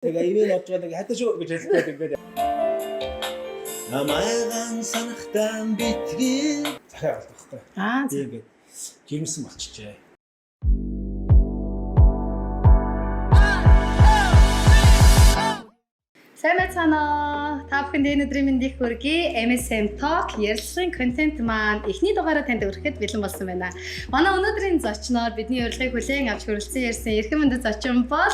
Тэгээ ивэн олж байгаа нэг хатаа шүү гэж хэлдэг ингээд. Намайг санахтаа битгий. Захиа болдог байхгүй. Аа Би ингээд жирэмсэн болчихжээ. Сайн байцгаана уу? Та бүхэнд энэ өдрийн мэндийг хүргэе. MSM Talk ярилцлагын контент маань эхний дугаараа танд хүрэхэд бэлэн болсон байна. Манай өнөөдрийн зочноор бидний урилгыг хүлээн авч хүрэлцэн ирсэн эрхэм хүндэт зочин бол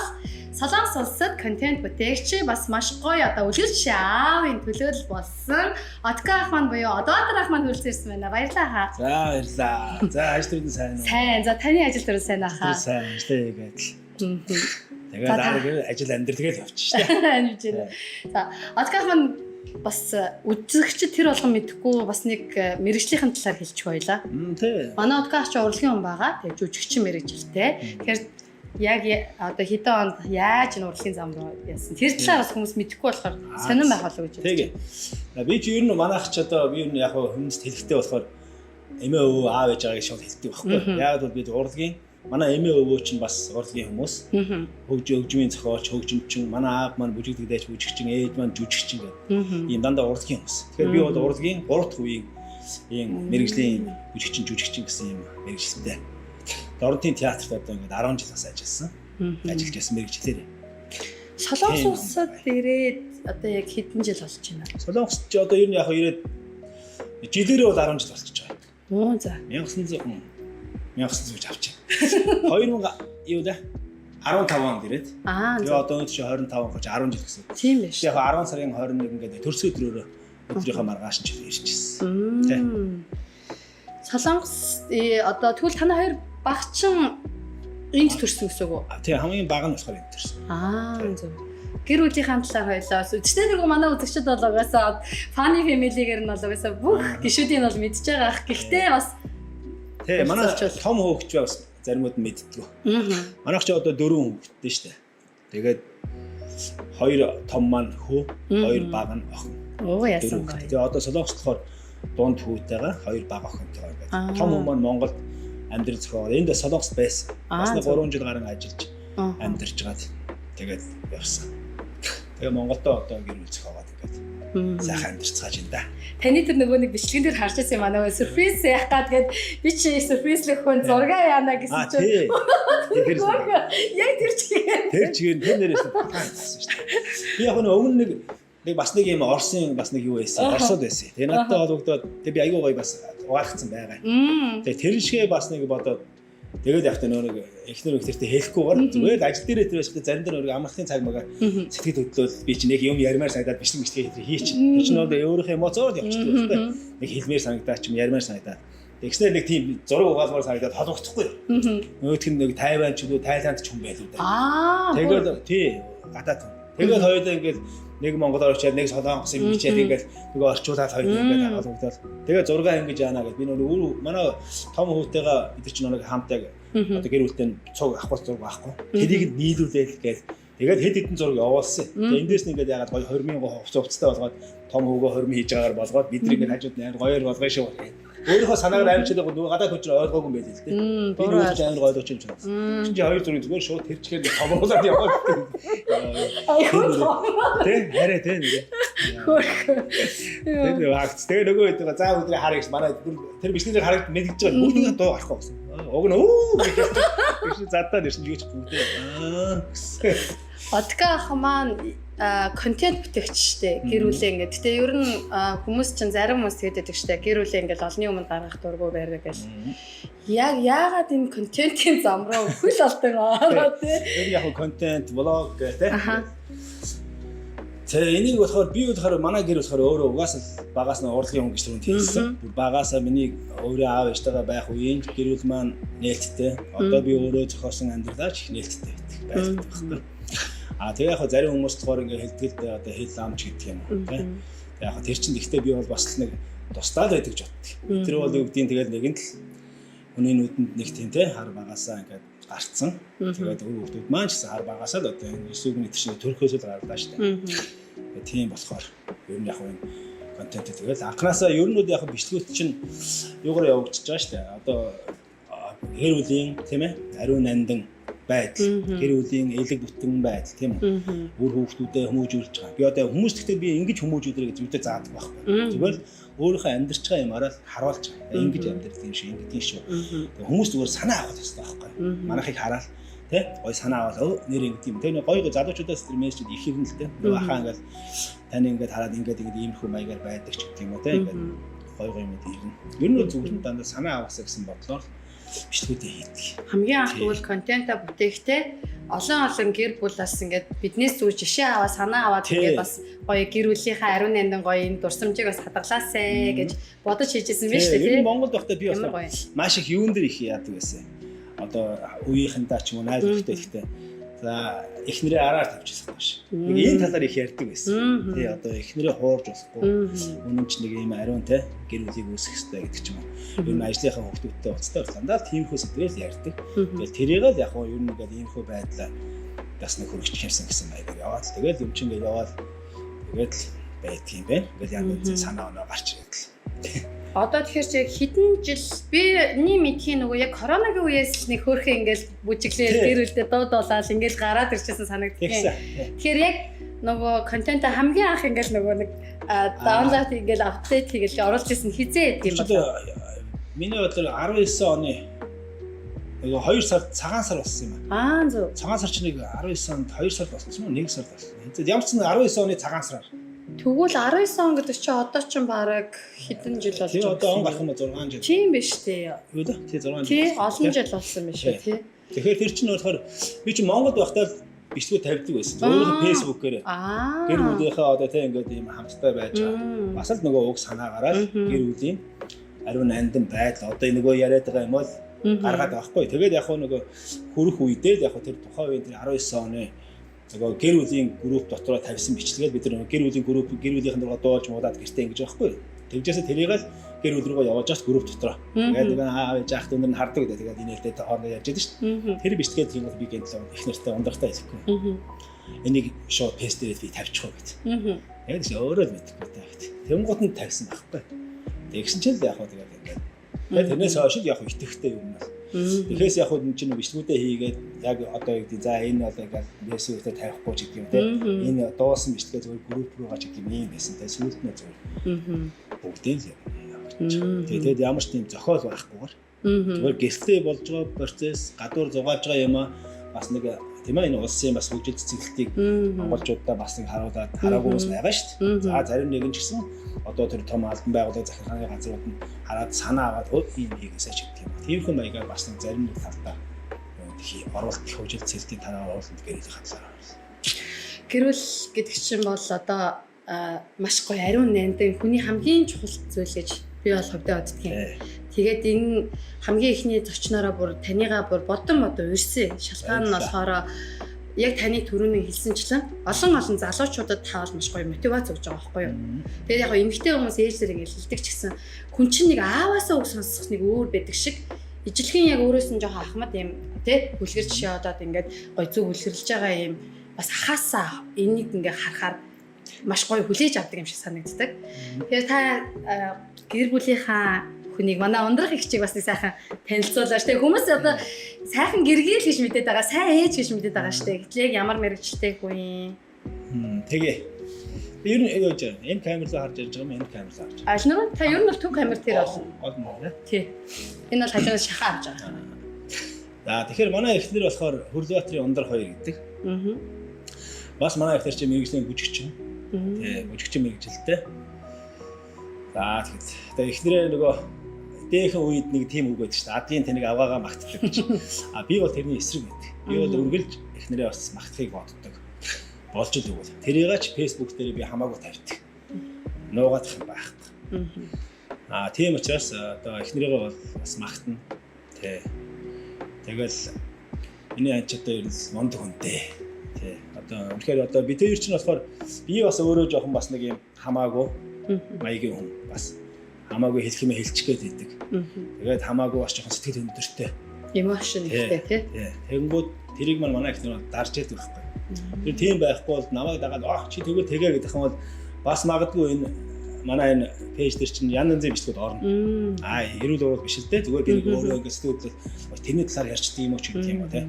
Солонгос улсад контент бүтээгч бас маш гоё одоо үлгэр жишээ аавын төлөөлөл болсон Отка ах маань буюу Одоотор ах маань хүрэлцэн ирсэн байна. Баярлалаа хаа. За баярлаа. За ажил төрийн сайн уу? Сайн. За таны ажил төрөл сайн аа хаа. Сайн ажлаа хийгээд л. Тэгээд За, дараа нь ажил амьдрал тэгэл явчих шээ. Амжиж байна. За, Отка ах маань бас үзэгчид тэр болгон мэдэхгүй бас нэг мэргэжлийнхэн талаар хэлчих байлаа. Тий. Манай Отка ах чи урлагийн хүн байгаа. Тэгээ жүжигчин мэргэжилтэй. Тэгэхээр яг одоо хэдэн онд яаж энэ урлагийн зам руу яасан. Тэр талаар бас хүмүүс мэдэхгүй болохоор сонирн байх болов уу гэж. Тэгээ. Би ч ер нь манайх ч одоо би ер нь яг хүмүүст хэлэхтэй болохоор эмээ өвөө аав ээж байгааг шууд хэлдэг байхгүй. Яг бол би урлагийн манай эмээ өвөө чинь бас урлагийн хүмүүс. Хөгжмийн зохиолч, хөгжимчин, манай аав маань бүжигдэгдээч бүжигчин, ээж маань жүжигчин гэдэг. Ийм дандаа урлагийн хүмүүс. Тэгэхээр би бол урлагийн 3 дахь үеийн ийм мэргэжлийн бүжигчин, жүжигчин гэсэн ийм мэргэжилтэй. Дорнотын театрт одоо ингээд 10 жил бас ажилласан. Ажиллаж байсан мэргэжлээр. Солонгос улсад ирээд одоо яг хэдэн жил болж байна? Солонгост ч одоо ер нь яг ирээд жилээрээ бол 10 жил болчихж байгаа. Оо за. 1900 1900 гэж авчих. 2000 юу лээ? 15 онд ирээд. Аа Тэгээ одоо өнөөдөр чи 25 он гэж 10 жил гэсэн. Тийм биш. Яг 10 сарын 21 ингээд төрсөн өдрөөрөө өдрийнхөө маргааш нь ирчихсэн. Тэ. Солонгос одоо тэгвэл танай хоёр багчин энд төрсөн гэсэн үг үү? Тий, хамгийн бага нь болохоор энд төрсөн. Аа зөв. Гэр бүлийнхаа талаар хоёлаа. Үчтэй тэргүй манай үзэгчид бол угаасаа Funny Family-гээр нь бол угаасаа бүх гишүүдийг нь бол мэдж байгаа ах. Гэхдээ бас Тий, манай том хөөгч бас заримуд нь мэддэг. Манайх ч одоо дөрвөн хүүхэдтэй шүү дээ. Тэгээд хоёр том маань хүү, хоёр бага нь охин. Оо яасан гоё. Тэгээ одоо Солонгост болохоор дунд хүүтэйгээ хоёр бага охинтойгоо ингээд. Том хүү маань Монголд амьдрал зохиогоор энд Солонгост байсан. Бас нэг 3 жил гарan ажиллаж амьдарч гаад тэгээд явсан. Тэгээ Монголдо одоо гэр бүл зохиогоод ингээд сайхан амьдарцгааж байна да. Таны тэр нөгөө нэг бичлэгэн дээр харж байсан юм аа нөгөө сюрприз яах гад гээд би чи сюрпризлэх хүн зураг яана гэсэн чинь. Тэр яг тэр чигээр. Тэр чигээр тэр нэрээс батсан шүү дээ. Би яг нэг өмнө нэг бас нэг юм Орсын бас нэг юу байсан. Орсод байсан. Тэгээ надтай холбогдоод тэг би айгүй гоё бас угаалгацсан байгаа. Тэгээ тэр шигээ бас нэг бодоод тэгээд явхдаа нөө нэг эхнэр ихтэртэй хэлэхгүйгээр зүгээр л ажил дээрээ тэр байхдаа зарим дээр нэг амралтын цаг магаар сэтгэл хөдлөл би чи нэг юм ярмаар санагдаад бичлэг бичлэг хийч. Тэр чинь одоо өөрийнхөө эмоцоор явчихдаг байхгүй. Нэг хэлмээр санагдаад ч юм ярмаар санагдаад. Тэгснээр нэг тийм зураг угаалмаар санагдаад холбогдохгүй. Нөгөөх нь нэг Тайван ч үү Тайланд ч хүн байлуу да. Тэгээд тий гадаад хүн. Тэгээд хоёулаа ингээд нэг Монголоор очиад нэг Солонгос юм бичээд ингээд нөгөө орчуулаад хоёул ингээд холбогдоод. Тэгээд зураг ингэж яана гэд би нөгөө манай том хүүтэйгээ бид нар чинь нэг хамт яг одоо гэр бүлтэй цуг авах зураг авахгүй. Тэрийг нийлүүлээл гээл тэгээд хэд хэдэн зураг явуулсан. Тэгээд эндээс нь ингээд ягаад гоё 20 мянган хувцас хувцастай болгоод том хүүгөө 20 хийж байгаагаар болгоод бид нар ингээд хажууд нь амар гоёор болгоё шүү. Өөрийнхөө санаагаар амжаад байгаа нөгөө гадаад хүн чинь ойлгоогүй юм байл л дээ. Би нөгөө чинь амар ойлгож юм чинь. Чинь чи хоёр зургийг зүгээр шууд тэр чигээр томруулаад яваад. Айгүй том. Тэ хараа тэ нэг. Тэр хаагц. Тэгээ нөгөө хэд байгаа за өдрийн харъя гэж манай тэр бичлэгээр харагд мэдгэж байгаа бүгдийн дуу гарахгүй гэсэн. Уг нь өө гэж чинь задаа нэрсэн юу ч бүгдээ. Аа гэсэн. Одка ах маань контент бүтээгч штэ гэр бүлээ ингээд. Гэтэ ер нь хүмүүс чинь зарим хүмүүс тэгээд байдаг штэ гэр бүлээ ингээд олонний өмнө гаргах дургу байраг гэл. Яг яагаад энэ контентын зам руу хөл олдог аа тий. Тэр яг контент, влог гэх тий. Тэгээ энийг болохоор би болохоор манай гэр болохоор өөрөө угаасаа багаас нь урлагийн хүн гэж түрүүнд хэлсэн. Бүр багасаа миний өөрөө аав ээжтэйгээ байх үеийн гэр бүл маань нээлттэй. Одоо би өөрөө зохиосон амьдралаа ч их нээлттэй байдаг байхгүй. А тэгээ яг зарим хүмүүс болохоор ингээ хэлдэг л дээ одоо хэл амч гэдэг юм уу тий. Яг тэр чинь гэхдээ би бол бас л нэг тусдаа л байдаг гэж боддог. Тэр бол юу гэдгийг тэгэл нэгэн л хүний нүдэнд нэг тийм тий хар багасаа ингээд гарцсан. Тэгээд өөр хүмүүс маань ч гэсэн хар багасаа л одоо энэ 9 үгний тэр чинь төрхөөс л гарлаа шүү дээ. Тийм болохоор ер нь яг энэ контент тэгэл анханасаа ер нь бол яг бичлэгүүд чинь юугаар явагдчихж байгаа шүү дээ. Одоо гэр бүлийн тийм ээ ариун нандин Байдал, гэр бүлийн элэг бүтэн байдал, тийм үү? Үр хүүхдүүдэд хүмүүжүүлж байгаа. Би одоо хүмүүс гэхдээ би ингэж хүмүүжүүлэрэй гэж юутай заадаг байхгүй. Зүгээр л өөрийнхөө амьдарч байгаа юмараа л харуулж байгаа. Ингэж амьдрал юм шиг, ингэдэг юм шүү. Хүмүүс зүгээр санаа авах хэрэгтэй байхгүй. Манайхыг хараад тэ гой санаа аваад нэр ингэдэг юм. Тэр нэг гой гой залуучуудаас тэр мессежүүд их ирнэ л тэ. Нөгөө хаа ингээл таны ингээд хараад ингээд ингээд иймэрхүү маягаар байдаг ч гэдэг юм уу тэ, ингээд гой гой юм ирнэ. Ер нь зүгээр нь дандаа санаа аваасаа гэсэн бодлоор бичлэгүүдээ хийдэг. Хамгийн анх тэгвэл контентаа бүтээхдээ олон олон гэр бүл бас ингээд биднээс зүгээр жишээ аваа, санаа аваад ингээд бас гоё гэр бүлийнхаа ариун нандин гоё энэ дурсамжийг бас хадгалаасай гэж бодож хийжсэн биз дээ, тийм. Ер нь Монголд байхдаа би бас маш их юун дээр их яадаг байсан. Одоо үеийнхэндээ ч юм уу найз нөхдөд ихтэй. За, эхнэрээ араар тавьчихсан байх. Нэг энэ талаар их ярьдаг байсан. Тий, одоо эхнэрээ хуурж болохгүй. Үнэн ч нэг юм ариун те гэр бүлийг үүсгэх хэрэгтэй гэдэг ч юм уу. Ер нь ажлынхаа хүүхдүүдтэй уулзтаа дандаа тиймэрхүү сэдвээр ярьдаг. Тэгэл тэрийг л яг нь ер нь ингээд иймэрхүү байдлаа бас нэг хөргөчих юмсан гэсэн маягаар яваад л тэгэл юм чинь ингээд яваад тэгээд л байдаг юм байна. Ингээл янз янзын санаа оноо гарч ирээд л. Одоо тэгэхээр чи хэдэн жил биний мэдхийн нөгөө яг коронагийн үеэс л нэг хөөрхөн ингээл бүжиглээл гэр бүлдээ дуу дуулаад ингээл гараад ирчихсэн санагддаг. Тэгэхээр яг нөгөө контент хамгийн анх ингээл нөгөө нэг download ингээл update хийгээл оруулж ирсэн хизээ гэдэг юм байна. Миний бодлоор 19 оны нөгөө 2 сард цагаан сар болсон юм аа. Зөв. Цагаан сар чинь нэг 19 онд 2 сард болсон юм уу? 1 сард болсон. Ямар ч 19 оны цагаан сараар. Тэгвэл 19 он гэдэг чинь одоо ч бараг хэдэн жил болж байна. Тий, одоо он гарах юм 6 жил. Тийм биш тий. Юу л тий 6 жил. Тий, олон жил болсон биш үү тий. Тэгэхээр тэр чинь болохоор би чинь Монголд байхдаа л бичлэг тавьдаг байсан. Өөрөөр Facebook-ээр. Гэр бүлийнхээ одоо тий ингээд ийм хамттай байж байгаа. Бас л нөгөө уг санаа гараад гэр бүлийн ариун нандин байдал одоо нөгөө яриад байгаа юм бол гаргаад байгаа хгүй. Тэгээд яг нөгөө хөрөх үедээ л яг тэр тухайн үеийн тэр 19 оны нөгөө гэр бүлийн групп дотроо тавьсан бичлэгээ бид нар гэр бүлийн групп гэр бүлийнхэн дургаа дуулж муулаад гэртээ ингэж байгаа хгүй. Тэгжээсээ тэрийг л гэр бүл рүүгээ явуулж бас групп дотроо. Тэгээд нэг аав ээж ах дүүнэр нь хардаг гэдэг. Тэгээд инээлтэй хоорондоо ярьж байдаг шүү дээ. Тэр бичлэгээ тийм бол би гэнтлээ их нэртэй ундрахтаа хэлэхгүй. Энийг шууд пест дээрээ би тавьчих уу гэж. Яг ч өөрөө л мэдэхгүй таа гэт. Тэнгуут нь тавьсан байхгүй. Тэгсэн чинь л яг хөө тэгээд ингээд. Тэгээд тэрнээс хойш л яг итгэхтэй юм бол. Тэгэхээс яг хөө чинь бичлэгүүдээ хийгээд яг одоо юу гэдэг за энэ бол ингээд Facebook-тэй тавихгүй ч гэдэг юм те. Энэ дуусан бичлэгээ зүгээр групп руугаа ч гэдэг юм юм байсан те. Сүүлд нь зүгээр. Бүгдийг л явуулчих. Тэгээд ямар ч тийм зохиол байхгүйгээр. Зүгээр гэртээ болж байгаа процесс, гадуур зугаалж байгаа юм аа бас нэг тийм ээ энэ улсын бас хөгжил цэцэглэлтийг монголчуудаа бас нэг харуулад хараагүй хүмүүс байгаа шүү дээ. За зарим нэг нь ч гэсэн одоо тэр том албан байгууллага захиргааны газрууд нь хараад санаа аваад ийм хийгээсэй ч гэдэг юм. Тиймэрхүү маягаар бас нэг зарим нэг талдаа оруулалт хөгжил цэцэглэлтийн талаар оруулалт гэрэл хатлаар оруулсан. Гэрүүл гэдэг чинь бол одоо маш гоё ариун нандин хүний хамгийн чухал зүйл гэж би бол хувьдаа боддог юм. Тэгээд энэ хамгийн эхний зочноороо бүр таныгаа бүр бодон бодон урьсан. Шалтгаан нь болохоор яг таны түрүүний хэлсэнчлэн олон олон залуучуудад таавал маш гоё мотивац өгж байгаа байхгүй юу. Тэгээд яг эмэгтэй хүмүүс ээжлэр ингэ хэлдэг ч гэсэн хүн чинь нэг ааваасаа үг сонсох нэг өөр байдаг шиг ижилхэн яг өөрөөс нь жоохон ахмад юм тий бүлгэр жишээ одоод ингээд гоё зүг бүлгэрлж байгаа юм бас ахаасаа энийг ингээ харахаар маш гоё хүлээж авдаг юм шиг санагддаг. Тэгэхээр та гэр бүлийнхаа хүнийг манай ундрах эгчийг бас нэг сайхан танилцуулаач. Тэгээ хүмүүс одоо сайхан гэргийл гэж мэдээд байгаа, сайн ээж гэж мэдээд байгаа штэ. Гэтэл яг ямар мэрэгчлээ хүн юм. Тэгээ. Ер нь яаж вэ? Энэ камер руу харж ярьж байгаа юм, энэ камер руу харж. Аль нэг та ер нь бол төв камер дээр болно. Гол нь нэ. Тий. Энэ бол хажуунаас шахаа авч байгаа. За тэгэхээр манай эхнэр болохоор Хөрлөбаатарын ундрах хоёр гэдэг. Аа. Бас манай эхнэр чинь мэрэгжлийн бүжигчин. Тий, бүжигчин мэрэгжилтэй. За тэгэхээр эхнэрээ нөгөө дээхэн үед нэг тийм үг байдаг шүү дээ. Адгийн тэнэг аваагаа магтдаг гэж. А би бол тэрний эсрэг байдаг. Би бол үргэлж эхнэрээ бас магтахыг боддог. Болж л өгвөл. Тэрийг ч Facebook дээр би хамаагүй тавьдаг. Нуугаадах юм байхгүй. А тийм учраас одоо эхнэрийгээ бол бас магтана. Тэ. Тэгэл энэ анч одоо ер нь мундаг хүнтэй. Тэ. Одоо үнэхээр одоо бид хоёр чинь болохоор би бас өөрөө жоохон бас нэг юм хамаагүй маягийн хүн бас хамаагүй хэлэх юм хэлчих гээд байдаг. Тэгээд хамаагүй бас жоохон сэтгэл хөндөртэй. Emotion ихтэй тий. Тэгэнгүүт тэрийг маань манай эхнэр бол дарж яадаг байхгүй. Тэр тийм байхгүй бол намайг дагаад "Аа чи тэгвэл тэгээ" гэдэг юм бол бас магадгүй энэ манай энэ page дээр чинь янз янзын бичлэгүүд орно. Аа, эрүүл уурал биш л дээ. Зүгээр би нэг өөрөө ингээд сэтгэл тэрний талаар ярьчдаг юм уу ч гэдэг юм уу те.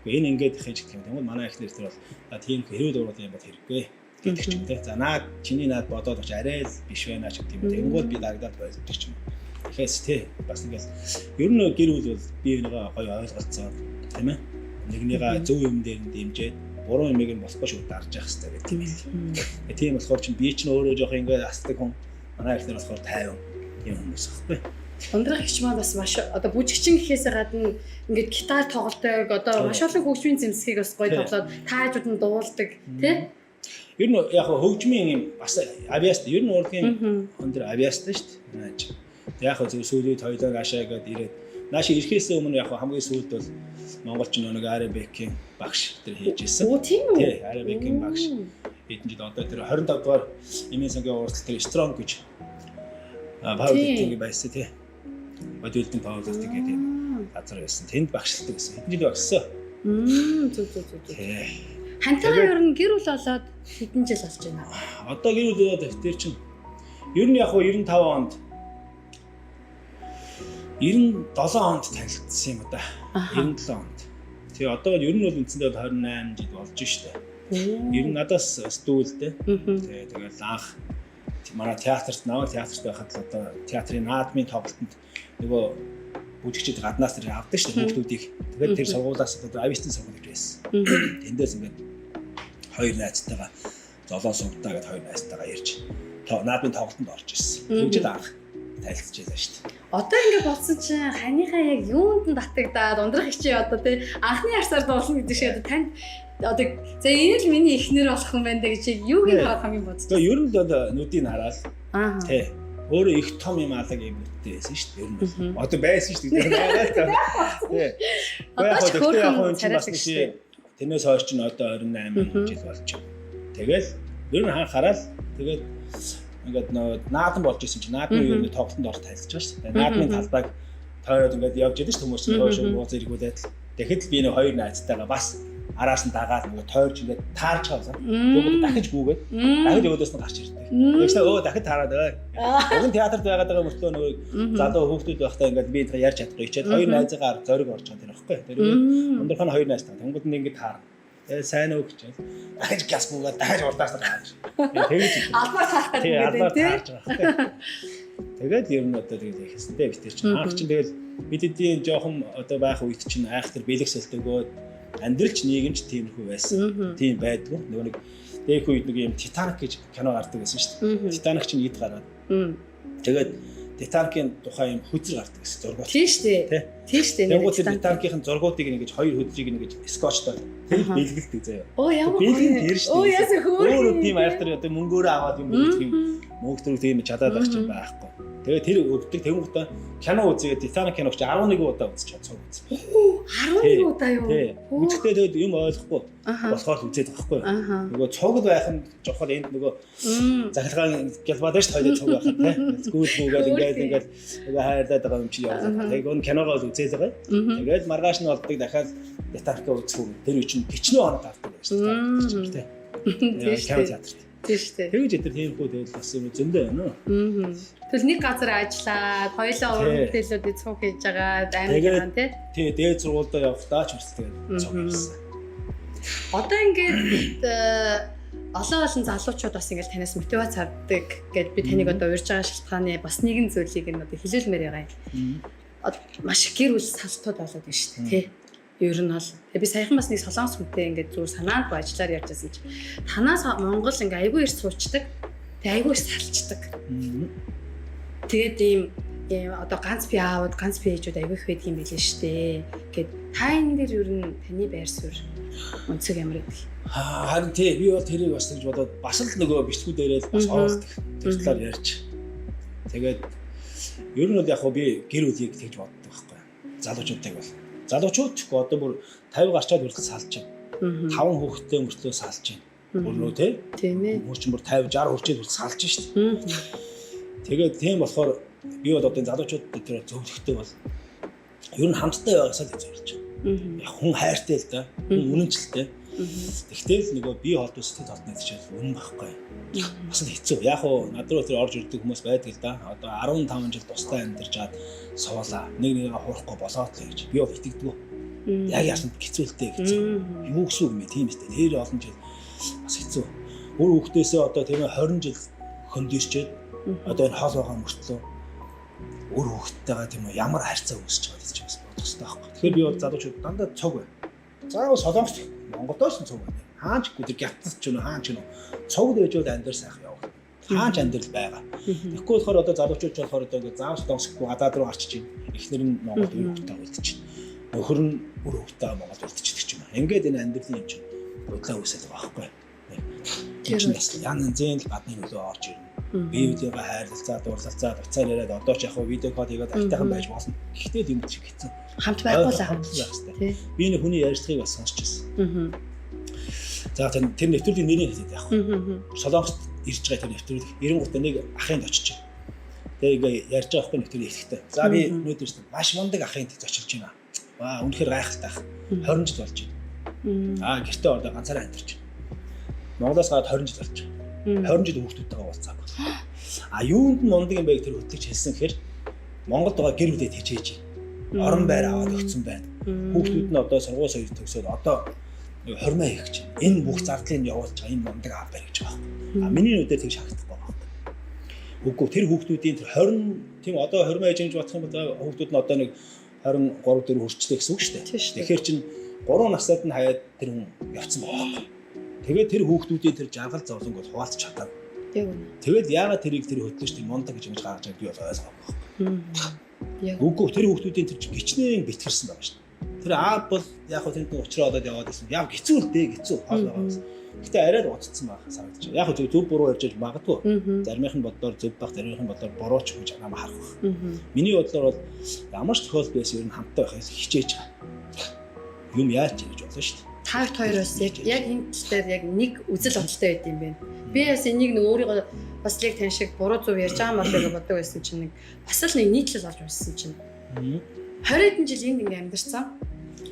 Гэхдээ энэ ингээд их хийж гэх юм. Тэгвэл манай эхнэр тэр бол тийм эрүүл уурал юм бол хэрэггүй гэдэг ч юм те. За наад чиний наад бодоод очиж арай л биш байна ч гэдэг юм. Тэгэнгүүт би дагдаад болдог ч юм. Тэгэхээр те бас ингээл ер нь гэр бүл бол бие бинийгаа гоё ойлголцоо тийм ээ. Нэгнийгаа зөв юм дээр нь дэмжиж буруу юмыг нь болохгүй шүү дарж явах хэрэгтэй гэдэг юм л. Тийм болохоор чинь би чинь өөрөө жоох ингээд асдаг хүн, манай эхнэр болохоор 50 юм хүмүүс байхгүй. Ундрах эгч маань бас маш одоо бүжигчин гэхээсээ гадна ингээд гитар тоглодог, одоо маш олон хөгжмийн зэмсгийг бас гоё тоглоод таажууд нь дуулдаг тий. Ер нь яг хөгжмийн юм бас авиаст ер нь урлагийн өндөр авиастай шүү дээ. Яг зөв сүүлийн тойлог ашаа гэдээ ирээд нааш ирэхээс өмнө яг хамгийн сүүлд бол Монголч нэг Арабикийн багш тэр хийж исэн. Оо тийм үү? Тий, Арабикийн багш. Хэдэн жил одоо тэр 25 дугаар эмийн сангийн уулзалт тэр Strong гэж powerlifting байсан тий. Bodybuilding powerlifting гэдэг юм газар байсан. Тэнд багшилдаг байсан. Хэдэн жил багшсан. Зүг зүг зүг зүг. Хантайгаа ер нь гэр бүл болоод хэдэн жил болж байна? Одоо гэр бүл болоод тэр чинь ер нь яг 95 онд 97 онд танилцсан юм да. 97 онд. Тэгээ одоо ер нь бол үндсэндээ 28 жил болж штэ. Ер нь надаас бас дүү л дээ. Тэгээ тэгэл анх манай театрт намайг театрт байхад л одоо театрын наадмын тоглолтод нөгөө бүжигчид гаднаас тэр авдаг штэ хүүхдүүдийг. Тэгээд тэр сургуулиас одоо авиастын сургууль гэж байсан. Тэндээс ингээд хоёр найзтайгаа золоо сувдаа гэд хоёр найзтайгаа ирж наадмын тоглолтод орж ирсэн. Тэгжээд анх танилцж байлаа шүү дээ. Одоо ингэ болсон чинь ханыхаа яг юунд нь татагдаад ундрах хичээ одоо тий анхны харсаар дуулна гэдэг шиг одоо танд одоо за энэ л миний эхнэр болох юм байна даа гэж юуг нь хараад хамгийн бодсон. Тэгээ ер нь л одоо нүдийг хараад тий өөрөө их том юм алаг юм нүдтэй байсан шүү дээ. Ер нь одоо байсан шүү дээ. Тий. Одоо ч хөөрхөн царайлаг шүү дээ. Тэрнээс хойш чинь одоо 28 жил болж байна. Тэгэл ер нь хан хараад тэгээд ингээд нөгөө наадам болж исэн чинь наадмын үеэр ингээд тоглолтод орж танилцж байгаа шүү дээ. Наадмын талбайг тойроод ингээд явж идэв шүү хүмүүс хойш ууз эргүүлээд л. Тэгэхэд л би нэг хоёр найзтайгаа бас араас нь дагаад нөгөө тойрж ингээд таарч байгаа. Тэгвэл дахиж гүгээд дахиж өөдөөс нь гарч ирдэг. Тэгсэн дахиж таарад ой. Уг нь театрт байгаад байгаа мөртлөө нөгөө залуу хүүхдүүд байхдаа ингээд би ярьж чадахгүй хичээд хоёр найзыгаа зориг орж байгаа тэр багхгүй. Тэр өндөр хон хоёр найз таа. Тэнгүүд нь ингээд таарна. Тэгээ сайн уу гэж. Дахиж газ буугаад дахиж урдаас нь гарч. Тэгэж албаар таарах гэдэг тийм таарч байгаа байхгүй. Тэгээд ер нь одоо тэгэл ихсэн дээ бид чинь анх чинь тэгэл бид эдийн жоохон одоо байх үед чинь айхтар бэлэг сэлт өгөөд амьдралч нийгэмч тиймэрхүү байсан. Тийм байдгүй. Нөгөө нэг дэх үед нэг юм Титаник гэж кино гардаг байсан шүү дээ. Титаник чинь эд гараад. Тэгээд Титаникийн тухай юм хөзөр гардаг гэсэн зургууд. Тийм шүү дээ. Тийм шүү дээ. Тэнгууд тэр Титаникийн зургуудыг ингэж хоёр хөзрийг ингэж скотчтой тэр бэлгэлдэг заяа. Оо ямар бэлгэн тэр шүү дээ. Оо яасан хөөр. Өөрөө тийм айхтар одоо мөнгөөрөө аваад юм бэлгэх юм мөнгө төр тийм чадаад байх чинь байхгүй. Тэгээ тэр өгдөг тэнгуутаа кино үзье Титаник киног чи 11 удаа үзчих цог үз. 11 удаа юу? Үзэхдээ тэгээд юм ойлгохгүй болохоор л үзээд байгаа байхгүй юу. Нөгөө цуг л байх нь жохол энд нөгөө захиргаан гялбаад шүү дээ хоёул цуг байх нь тий. Гүүл гүүгээд ингээд ингээд нөгөө хайрлаад байгаа юм чи явуулаад. Тэгээд энэ киногоо л үзээд байгаа. Тэгээд маргааш нь болдог дахиад Титаникаа үзэх үү. Тэр үе чинь хичнээн хоног гардаг байсан шүү дээ. Тийм шүү дээ. Тийм шүү дээ. Тэгэж өдр тиймэрхүү тэгэл бас юм зөндөө байна уу. Тэгэл нэг газар ажиллаад хоёлаа уран бүтээлүүдийг цуг хийж байгаа амин тий. Тий, дээд сургуульдаа явахдаа ч хүртэл тэгээд цуг хийсэн. Одоо ингээд олон олон залуучууд бас ингээд танаас мотивац авдаг гэд би таныг одоо урьж байгаа шалтгааны бас нэгэн зүйлийг нь одоо хэлүүлмээр байгаа юм. Маш их гэр бүл салтууд болоод байна шүү дээ тий. Ер нь бол би саяхан бас нэг солонгос хүнтэй ингээд зүгээр санаанд ажиллаар ярьж байсан чинь танаас Монгол ингээд айгүй их суучдаг. Тэгээ айгүй их салчдаг. Тэгээд ийм одоо ганц би аауд ганц би ээжүүд айгүй их байдаг юм билээ шүү дээ. Гэт та энэ дээр ер нь таны байр суурь өнцөг ямар байдаг? Харин тий би бол тэрийг бас тэгж бодоод бас л нөгөө бичлэгүүд дээрээ л бас оруулдаг. Тэр талаар ярьж. Тэгээд ер нь бол яг хөө би гэр бүлийг тэгж боддог байхгүй. Залуучуудыг бол залуучууд ч одоо бүр 50 гарчаад хүртэл салж байна. 5 хүүхэдтэй мөртлөө салж байна. Бүр нөө тий. Тийм ээ. Хүмүүс чинь бүр 50 60 хүрчээд хүртэл салж шít. Тэгээд тийм болохоор би бол одоо энэ залуучуудад тэр зөвлөхтэй бол ер нь хамттай байгаасаа л зөвлөж байна. Яг хүн хайртай л да. Хүн үнэнчлэлтэй. Тэгтэл нөгөө бие холбоо сэтгэл холбооны чиглэл үнэн байхгүй. Бас л хэцүү. Яг уу над руу тэр орж ирдэг хүмүүс байдаг л да. Одоо 15 жил тусдаа амьдарч чад суулаа. Нэг нэгээ хуурахгүй болоод л гэж. Би бол итгэдэггүй. Яг яасан хэцүү л дээ хэцүү. Юу гэсэн үг юм бэ? Тийм үстэй. Тэр олон жил бас хэцүү. Үр хүүхдээсээ одоо тийм 20 жил хөндөрчээд одоо энэ хол байгаа мөртлөө үр хүүхдтэйгээ тийм үү ямар харьцаа үүсэж байгаа гэж бас бодох хэрэгтэй байхгүй. Тэгэхээр би бол залуучууд дандаа цуг байна. Заавал Солонгост Монголдоос нь цуг байна. Хаан ч үгүй тэр гятц ч юм хаан ч юм цуг дэж бол амьдрал сайхан явах. Хаан ч амьдрал байгаа. Тэгэхгүй болохоор одоо залуучууд ч болохоор одоо ингээ заавал Солонгосгүй гадаад руу гарч чинь эхнэр нь Монголд үр хүүхдтэй үлдчихэв. Нөхөр нь үр хүүхдтэй Монголд үлдчихдэг ч юм аа. Ингээд энэ амьдралын юм чинь бодлоо үүсээд байгаа байхгүй. Тэр чинь бас ян янзын л гадны нөлөө орж ирнэ. Бие биенийгээ хайрлалцаа, дурлалцаа, уцаар яриад одоо ч яг хөө видео кол хийгээд айтайхан байж болно. Гэхдээ л юм чиг хэцүү. Хамт байхгүй л хамт байх хэрэгтэй. Би нэг хүний ярьцлагыг бас сонсч байсан. За тэр нэвтрүүлгийн нэрийг хэлээд яг. Солонгост ирж байгаа тэр нэвтрүүлэг 93-т нэг ахын очиж байна. Тэгээ ингээ ярьж байгаа хгүй нэвтрүүлэг эхлэхдээ. За би өнөөдөр маш мундаг ахын зочилж байна. Аа үнэхээр гайхалтай ах. 20 жил болж байна. Аа гэртээ ордоо ганцаараа амьдарч байна. Монголоос гараад 20 жил болж байна. 20 жил хүүхдүүдтэйгээ уулзаагүй. А юунд нь мундаг юм бэ гэх тэр хөтлөгч хэлсэн гэхээр Монголд байгаа гэр бүлээ тэжээж байна. Орон байр аваад өгсөн байна. Хүүхдүүд нь одоо сургууль соёл төгсөөд одоо хормоо хийх гэж байна. Энэ бүх зардлыг явуулж байгаа энэ мундаг аав байна гэж байгаа байхгүй. А миний нүдээр тэгж харагдахгүй байгаа байхгүй. Үгүй тэр хүүхдүүдийн тэр 20 тийм одоо хормоо хийж гэж бодох юм бол хүүхдүүд нь одоо нэг 23 4 хүрчлээ гэсэн үг шүү дээ. Тэгэхээр чин 3 насаад нь хаяад тэр хүн явцсан байгаа байхгүй. Тэгээд тэр хүүхдүүдийн тэр жаргал зовлонг бол хуваалцах чадаагүй. Яг үнэ. Тэгээд яагаад тэрийг тэр хөтлөж тэр мундаг гэж ингэж гаргаж байгааг би бол ойлгоогүй байхгүй. Яг. Үгүй тэр хүүхдүүдийн тэр гичнээн бэтгэрсэн байгаа шүү дээ. Тэр аав бол яг хөө тэнд учраа олоод яваад байсан. Яг хэцүү л дээ хэцүү хоол байгаа гэсэн. Гэтэ арай л удацсан байх санагдаж байна. Яг хөө зөв буруу ярьж магадгүй. Заримынх нь бодлоор зөв байх, заримынх нь бодлоор буруу ч гэж намайг харах байх. Миний бодлоор бол ямар ч тохиолдол байсан ер нь хамттай байхыг хичээж байгаа. Юм яаж гэж болно шүү дээ. Та хоёр бас яг энэ тал дээр яг нэг үзэл бодолтой байд юм байна. Би бас энийг нэг өөрийгөө бас яг тань шиг буруу зөв ярьж байгаа юм болоо гэж боддог байсан чинь нэг бас л нэг нийтлэл олж уншсан чинь 20 хэдэн жил энд ингээ амьдарсан.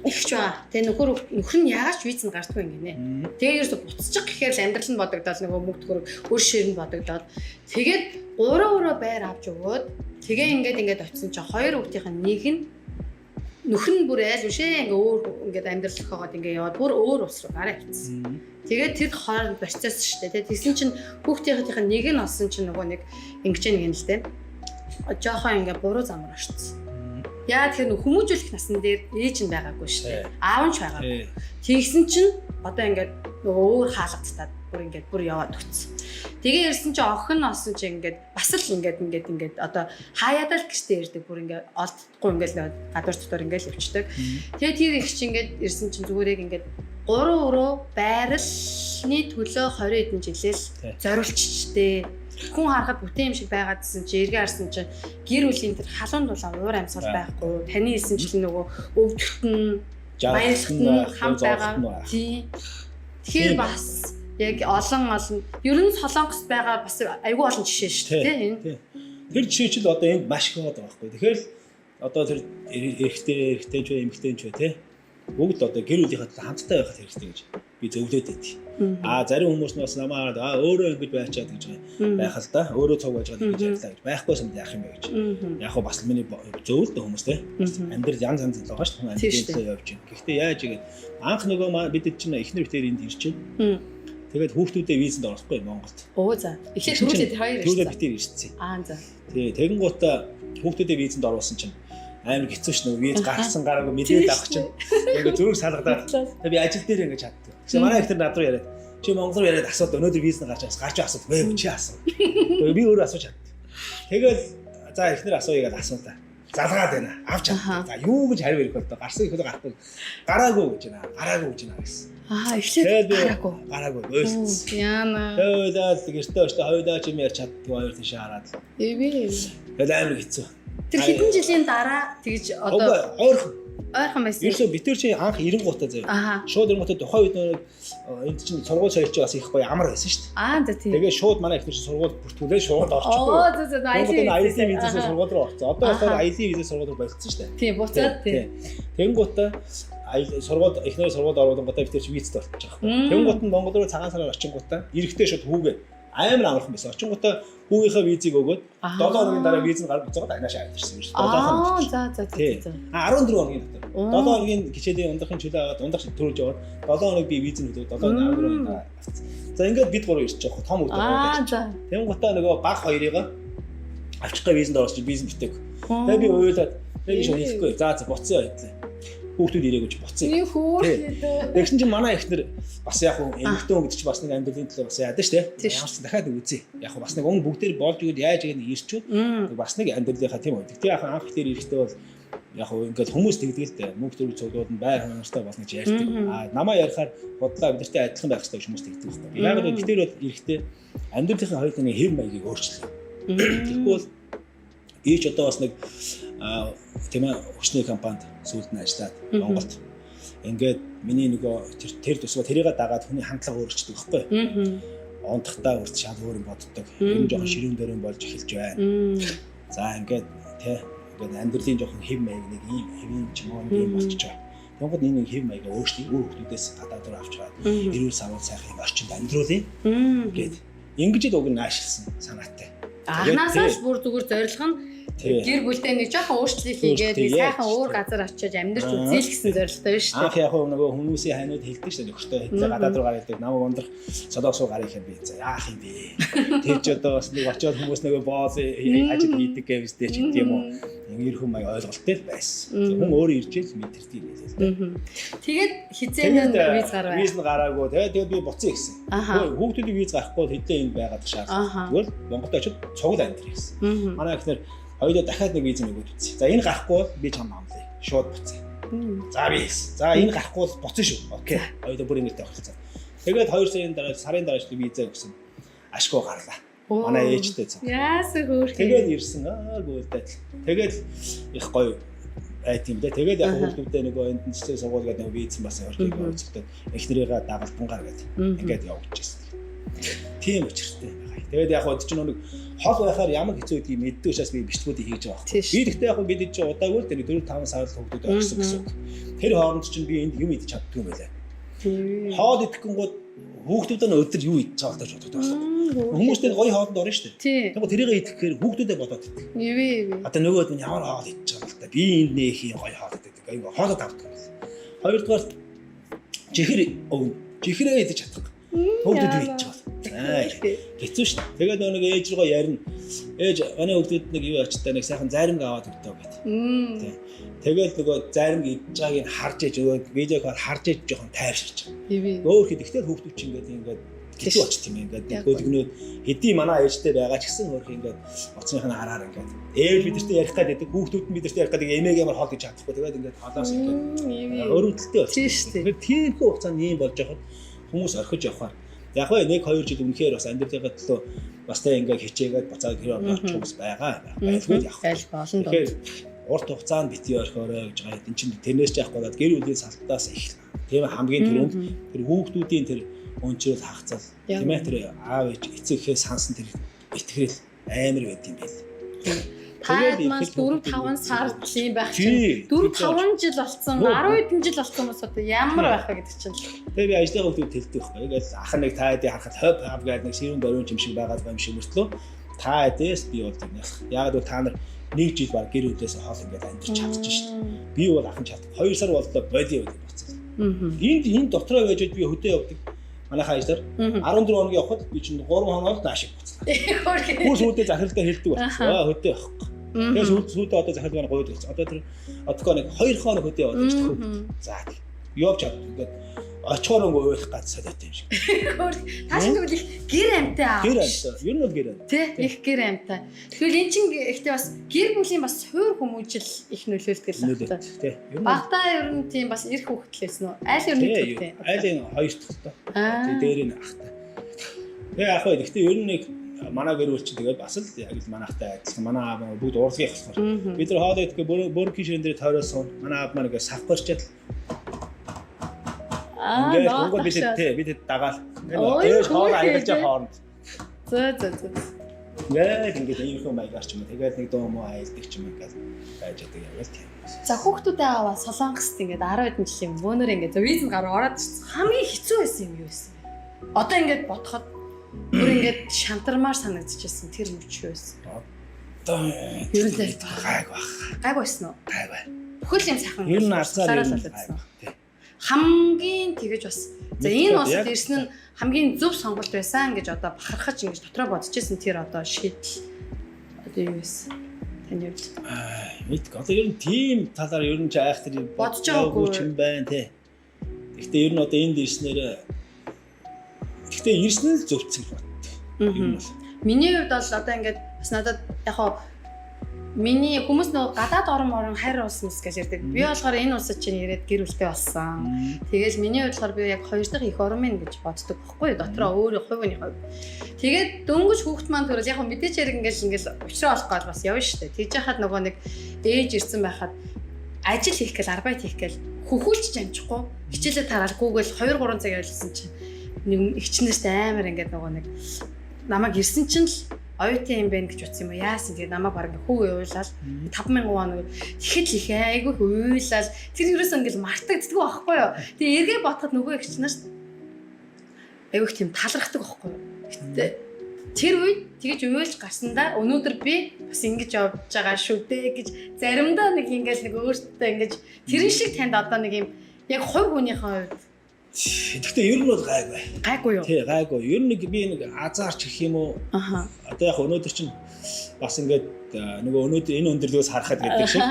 Ихч байгаа. Тэгээ нөхөр нь яагаад ч виз нь гардаггүй ингэнэ. Тэгээ ерөөсө буцчих гэхээр л амьдрал нь бодогдоод нөгөө мөнгө төгрөг өр шир нь бодогдоод тэгээд 3 өрөө байр авч өгөөд тэгээ ингээд очисон чинь хоёр хүүхдийнх нь нэг нь нөхөр нь бүр айл үшээ ингээ өөр ингээд амьдрал зохиогоод ингээ яваад бүр өөр ус руу гараа явчихсан. Тэгээд тэр хооронд процесс шүү дээ. Тэгсэн чинь хүүхдийнхээ нэг нь олсон чинь нөгөө нэг ингэж нэг юм л дээ. Жохон ингээ буруу замаар орчихсон. Яа тэгэхээр нөх хүмүүжүүлэх насн дээр ээж нь байгаагүй шүү дээ. Аав нь ч байгаагүй. Тэгсэн чинь одоо ингээд нөгөө өөр хаалгацтаад бүр ингээд бүр яваад өгсөн. Тэгээ ирсэн чинь охин олсон чинь ингээд бас л ингээд одоо хаяадаа л гэртээ ирдэг бүр ингээд олдохгүй ингээд л гадуур дотор ингээд л явчихдаг. Тэгээ тэр их чинь ингээд ирсэн чинь зүгээр яг ингээд 3 өрөө байрлалны төлөө 20 хэдэн жилэл зориулчихжээ. Хүн харахад бүтээн юм шиг байгаадсэн чи эргээ харсан чи гэр бүлийн тэр халуун дулаан уур амьсгал байхгүй. Таны хэлсэн чинь нөгөө өвдөлт нь баярлалт нь хамт байгаа. Тийм. Тэгэхээр бас яг олон ер нь Солонгост байгаа бас айгүй олон жишээ шүү дээ тийм энэ. Тэр жишээ чинь одоо энд маш их байгаа байхгүй. Тэгэхээр л одоо тэр эрэгтэй ч эмэгтэй ч тий бүгд одоо гэр бүлийнхээ төлөө хамттай байх хэрэгтэй гэж би зөвлөд байдаг. Аа зарим хүмүүс нь бас намаа хараад аа өөрөө ингэж байчаад гэж байх л да. Өөрөө цуг байж байгаа гэж ярьлаа гэж. Байхгүйсэн яах юм бэ гэж. Яг хөө бас миний зөвлөлт хүмүүс те. Амьдрал янз янз л байгаа шүү дээ. Хүн амьдрал явж байна. Гэхдээ яаж игээд анх нөгөө бид чинь эхнэр битээр энд ирж байна. Тэгээд хүүхдүүдээ визэнд оруулахгүй Монголд. Оо за. Эхлээд түрүүлээд хоёр ирсэн. Түрүүлээд битээр ирсэн. Аа за. Тий, тэгэнгუутаа хүүхдүүдээ визэнд оруулсан чинь амар хэцүү ш нөгөө виз гарсан гараагүй мэдээд авах чинь ингээ зүрх салгадаад тэгээ би ажил дээр ингээ чаддаг. Тэгэхээр манай ихтер над руу яриад чи Монгол руу яриад асууд өнөөдөр виз нь гарч байгаас гарч асууд вэ чи асуу. Тэгээ би өөрөө асууж чаддаг. Тэгэл за эхнэр асууя гэж асуулаа. Залгаад байна. Авч чаддаг. За юу гэж хариу ирэх бол гарсан их гарахгүй. Гараагүй гэж байна. Гараагүй гэж байна гэсэн. Аа эхлээд гараагүй. Гараагүй ойлцсон. Яна. Тэгэл гэртээ очтой хоёулаа ч юм ярьж чаддгүй хоёр тийшээ хараад. Эвээ. Тэгэл амар хэцүү. Тэр хэдэн жилийн дараа тэгж одоо ойрхон байсан. Ерөөсөө бид тэр чинь анх 90-гуутаа заяа. Шууд 90-гуутаа тухайн үед нөгөө энд чинь сургууль соёл чинь бас их гоё амар байсан шүү дээ. Аа за тийм. Тэгээ шууд манай ихнэр чинь сургууль бүртгүүлээ шууд орчихгүй. Оо за за аялын визээс сургууль руу орсон. Одоо болохоор аялын визээс сургууль руу болцсон шүү дээ. Тийм буцаад тийм. Тэгэнгуутаа Сургууль эхнэрээ сургуульд оруулангуудаа бид тэр чи визтэй болчих жоох. Тэнгуут нь Монгол руу цагаан сараар очингуудаа эрэхтэй шууд хүүгээ амар амархан байсан. Очингуудаа хүүгийнхээ визийг өгөөд 7 хоногийн дараа виз нь гарч буцаагаад анаашаа авчихсан юм шүү. 7 хоног. За. 14 хоногийн дотор. 7 хоногийн хичээлийн ундахын чөлөө аваад ундах төрүүлж яваад 7 хоног би виз нь төлөөд 7 14 хоногийн дараа авчихсан. За ингээд бид гурав ирчих жоох том үдэ гурав. Тэнгуутаа нөгөө баг хоёрыг авчих гээ визэнд орсон чи виз битэг. Тэгээ би уйлаад тэгээ би шууд хэлэхгүй. За буцъя хэдлээ. Хүүхдүүд ирээгүй чи буцъя. Тэгсэн чинь манай эхнэр бас яг хуу эмэгтэй хүн гэдэг чи бас нэг амьдралын төлөө бас яадаг шүү дээ. Ямар ч дахиад үзье. Яг хуу бас нэг өн бүгдээр болж өгöd яаж ингэ ирчүүд бас нэг амьдралынхаа тийм үү. Тэг яг анх дээр ирэхдээ бол яг хуу ингээд хүмүүс тэгдэг л дээ. Мөнгө төгрөг цуглууд нь байр хангамжтай болно гэж ярьдаг. Аа намаа ярихаар бодлоо бидэртэй адилхан байх хэрэгтэй гэж хүмүүс тэгдэг байхгүй. Яг л бид тэр бол ирэхдээ амьдралынхаа хоёулын хэв маягийг өөрчлөө. Тэгэхгүй бол ээж одоо бас нэг тийм ээ хүчний компанид сүүлд нь ажиллаад Монголд ингээд миний нөгөө тэр тусгаа тэрийг дагаад хүний хандлага өөрчдөг байхгүй. Унтахтаа үрт шал өөр юм боддог. Юм жоохон ширүүн дөрөн болж эхэлж байна. За ингээд тий ингээд амьдралын жоохон хэв маяг нэг ийм хэвийн ч юм уу ийм болчихж байгаа. Тэнгууд энэ хэв маягаа өөрчлөе. Өөр хүмүүсээс гадаад руу авчраад эрүүл сануул сайхан юм орчинд амьдруулъя гэд. Ингэж л уг нь наашилсан санаатай. Анхнаасаа л бүр зүгээр зорилго нь гэр бүлдээ нэг жоохон өөрчлөлт хийгээд нэг сайхан өөр газар очиж амьдарч үзье л гэсэн зорилготой биш үү? Анх яг нөгөө хүмүүсийн ханиуд хэлдэг шүү дээ. Нөхөртөө хэлдэг гадаад руу гардаг. Намайг ундрах солоос руу гарах юм би. За яах юм бэ? Тэр ч одоо бас нэг очиод хүмүүс нөгөө боол ажил хийдэг гэвстэй ч гэдэг юм уу. Ингэ хүн маяг ойлголттой л байсан. Хүн өөрөө ирж л мэдэрдэг юм лээ л дээ. Тэгээд хизээ нь виз гарваа. Виз нь гараагүй. Тэгээд би буцъя гэсэн. Хүүхдүүдийн виз гарахгүй хэдэн энд байгаад шаардлага. Тэгвэл Монголд очиод цугл амьдрах гэсэн. Манай эхнэр хоёулаа дахиад нэг виз нөгөөд үзье. За энэ гарахгүй бол би чам амлая. Шууд буцъя. За би хэлсэн. За энэ гарахгүй бол буцна шүү. Окей. Хоёулаа бүр ингэж тавьчихсан. Тэгээд 2 сарын дараа сарын дараа шүү виза өгсөн. Ашгүй гарлаа. Манай ээжтэй цаа. Яасан хөөрхөн. Тэгээд ирсэн. Аа гүйлдээд. Тэгээд их гоё байт юм дээ. Тэгээд яг хүүхдүүдээ нөгөө энд цэцэг сургууль гэдэг нөгөө виз бас орхийг үзэлтэй. Эхнэрийгээ дагалдангаар гэдэг. Ингээд явуулчихсан. Тийм учиртай байгаа. Тэгээд яг хөө чинь нэг хол байхаар ямар хэцүү гэдгийг мэддэг учраас би бичлэгүүдийг хийж байгаа байхгүй. Би тэгтээ яг бид чинь удаагүй л тэр 4 5 сар л хүүхдүүд орсон гэсэн үг. Тэр хооронд чинь би энд юм идэж чаддгүй юм байлаа. Хоол идэхгүнгүүд хүүхдүүд нь өдөр юу идэж байгаа гэж боддог болсон. Хүмүүстэй гоё хоолнд орно шүү дээ. Тэгвэл тэрийг идэхээр хүүхдүүдээ бодоод идэх. Одоо нөгөөд нь ямар хоол идэж байгаа юм л та. Би энд нөх юм гоё хоол иддэг. Айгу хоолоо тавдаг юм байна. Хоёрдугаар чихэр өвн. Чихрээ идэж чадах. Хүүхдүүд юу идэж байгаа. Хэцүү шүү дээ. Тэгээд нэг ээж рүүгээ ярина. Ээж манай хүүхдүүд нэг юу ачтай нэг сайхан зайрамг аваад өгдөө гэт. Тий. Тэгэл нөгөө зайрамг идж байгааг нь харж ээж нөгөө видеог харж ээж жоохон тайвширч байгаа. Өөр хэд ихтэй хүүхдүүд чинь ингээд хэцүү болчих юм ингээд гөлгнөөд хэдий манай ээжтэй байгаа ч гэсэн өөр ингээд оцсных нь хараар ингээд ээж бидэртэй ярих гээд байдаг хүүхдүүд нь бидэртэй ярих гээд эмээг ямар хоол гэж чадахгүй тэгээд ингээд хоолоос ингээд өрөвдөлттэй болчих. Тэгэхээр тиймэрхүү хугацаанд ийм болж байхад хүмүүс орхиж явахаар яг вэ 1 2 жил үнэхээр бас амьдралынхаа төлөө бас тэ ингээ хичээгээд буцаад гэр орох хүмүүс байгаа. Байлгүй явах. Болно. Тэгэхээр урт хугацаанд бити орхиорой гэж байгаа. Энд чинь тэрнээс ч яахгүй болоод гэр бүлийн салтаас эхэлнэ. Тийм хамгийн түрүүнд тэр хүүхдүүдийн тэр өнчрөл хагцал тийм ээ тэр аав ээж эцэг эхээ сансан тэр итгэрэл амар байд юм байл. Тэгээд маань 4 5 сар юм байх чинь 4 5 жил болсон 10 хэдэн жил болсон хүмүүс одоо ямар байх вэ гэдэг чинь. Тэгээ би ажлын хүүхдүүд хэлдэг байхгүй. Ингээл ах нэг та хэдий харахад хойп хав гэдэг нэг сэрүүн дөрвөн юм шиг байгаад байгаа юм шиг мөртлөө та хэдээс би бол тэгнэх. Яг л та нар нэг жил баг гэр бүлээс хоол ингээд амьдарч чадчих шин. Би бол ахын чадах. 2 сар боллоо боли яваад буцал. Энд энэ дотроо байж би хөдөө явдаг. Манайхаа ажиллаар 14 хоног явхад би чинь 3 хоног наашиг буцлаа. Бүр сүүлдээ захиралдаа хэлдэг болсон. Аа хөдөө явахгүй. Тэгээ сүүлдээ одоо захирал маань гуйд болсон. Одоо тэр одкоо нэг 2 хоног хөдөө яваад гэж төхөв. За явж чад ингээд очихоор өнгө уйлах гад солиот юм шиг. Та чинь тэгвэл их гэр амьтай аа. Гэр амьтай. Ер нь бол гэр амьтай. Тэ их гэр амьтай. Тэгвэл эн чинь ихтэй бас гэр бүлийн бас суур хүмүүжил их нөлөөлдөг л байна. Тэ. Багтаа ер нь тийм бас эрх хөвгөл байсан уу? Айл ер нь тийм. Айлын хоёр дахь та. Тэ дээр нь ахтай. Тэгээ яах вэ? Гэхдээ ер нь нэг манай гэр бүл чинь тэгээд бас л яг л манайхтай адилхан. Манай аав бүгд урлагийн болохоор. Бид нар хоол идэхгүй бөөрөнхий ширэн дээр тойроо суун. Манай аав маань ингээд сав барьчаад ингээд хөнгө бид тий бид дагаал. Ээж хоол аялж хооронд. Зөө зөө зөө. Ингээд ингээд иймэрхүү маягаар ч юм уу. Тэгээд нэг дуу муу аялдаг ч юм ингээд байж байгаа яг л тийм. За хүүхдүүдээ аваад Солонгост ингээд 10 хэдэн жилийн бөөнөр ингээд визэнд гараа ороод ирсэн. Хамгийн хэцүү байсан юм юу байсан бэ? Одоо ингээд бодоход бүр ингээд шантармаар санагдчихсэн тэр мөч юу байсан? Одоо Ер нь л гайг баг. Гайг байсан уу? Гайг бай. Бүхэл юм сайхан. Ер нь арцаар ер нь байсан. гайг. Хамгийн тэгэж бас за энэ улсад Яг- ирсэн нь хамгийн зөв сонголт байсан гэж одоо бахархаж ингэж дотроо бодож исэн тэр одоо шийдэл одоо юу байсан? Таны хувьд Мэдгүй. Одоо ер нь тийм талаар ер нь ч айх тэр Бодож байгаагүй. ч юм байна те. Гэхдээ ер нь одоо энд ирснээр гэхдээ ирсэн нь л зөвцөн бод. Ер нь бол. Миний хувьд бол одоо ингээд бас надад яг хаа миний хүмүүс нөгөө гадаад орон морон хайр улс мэс гэж ярьдаг. Би болохоор энэ улсад чинь ирээд гэр бүлтэй болсон. Тэгэл миний хувьд болохоор би яг хоёр дахь их орон минь гэж боддог байхгүй юу? Дотроо өөрөө хувийн хувь. Тэгээд дөнгөж хүүхд маань төрөл яг хаа мэдээч хэрэг ингээл учраа олох гол бас явна шүү дээ. Тэгж яхад нөгөө нэг ээж ирсэн байхад ажил хийх гээл арбайт хийх гээл хөхүүлж амжихгүй хичээлээ тараал гүүгээл 2 3 цаг явуулсан чинь нэг эгчнэрт амар ингээд нөгөө нэг намайг ирсэн чинь л оюутан юм байна гэж утсан юм уу яасан тэгээд намайг баг ингээ хүү явуулаад 5000 вон тэгэхэд л их айгүй их уйлал тэр ерөөсөө ингээл мартагддаггүй байхгүй юу. Тэгээ эргээ ботход нөгөө эгч нарт айгүй их тийм талархдаг байхгүй юу. Гэтэ тэр үед тэгэж уйлж гарсандаа өнөөдөр би бас ингэж явж байгаа шүү дээ гэж заримдаа нэг ингээл нэг өөртөө ингэж тэрэн шиг танд одоо нэг юм яг хувь хүнийхээ хувьд Гэхдээ ер нь бол гайгүй. гайгүй юу? Тий, гайгүй. Ер нь нэг би нэг азарч гэх юм уу? Аха. Одоо яг өнөөдөр чинь бас ингээд нөгөө өнөөдөр энэ өндөрлөгөөс харахад гэдэг шиг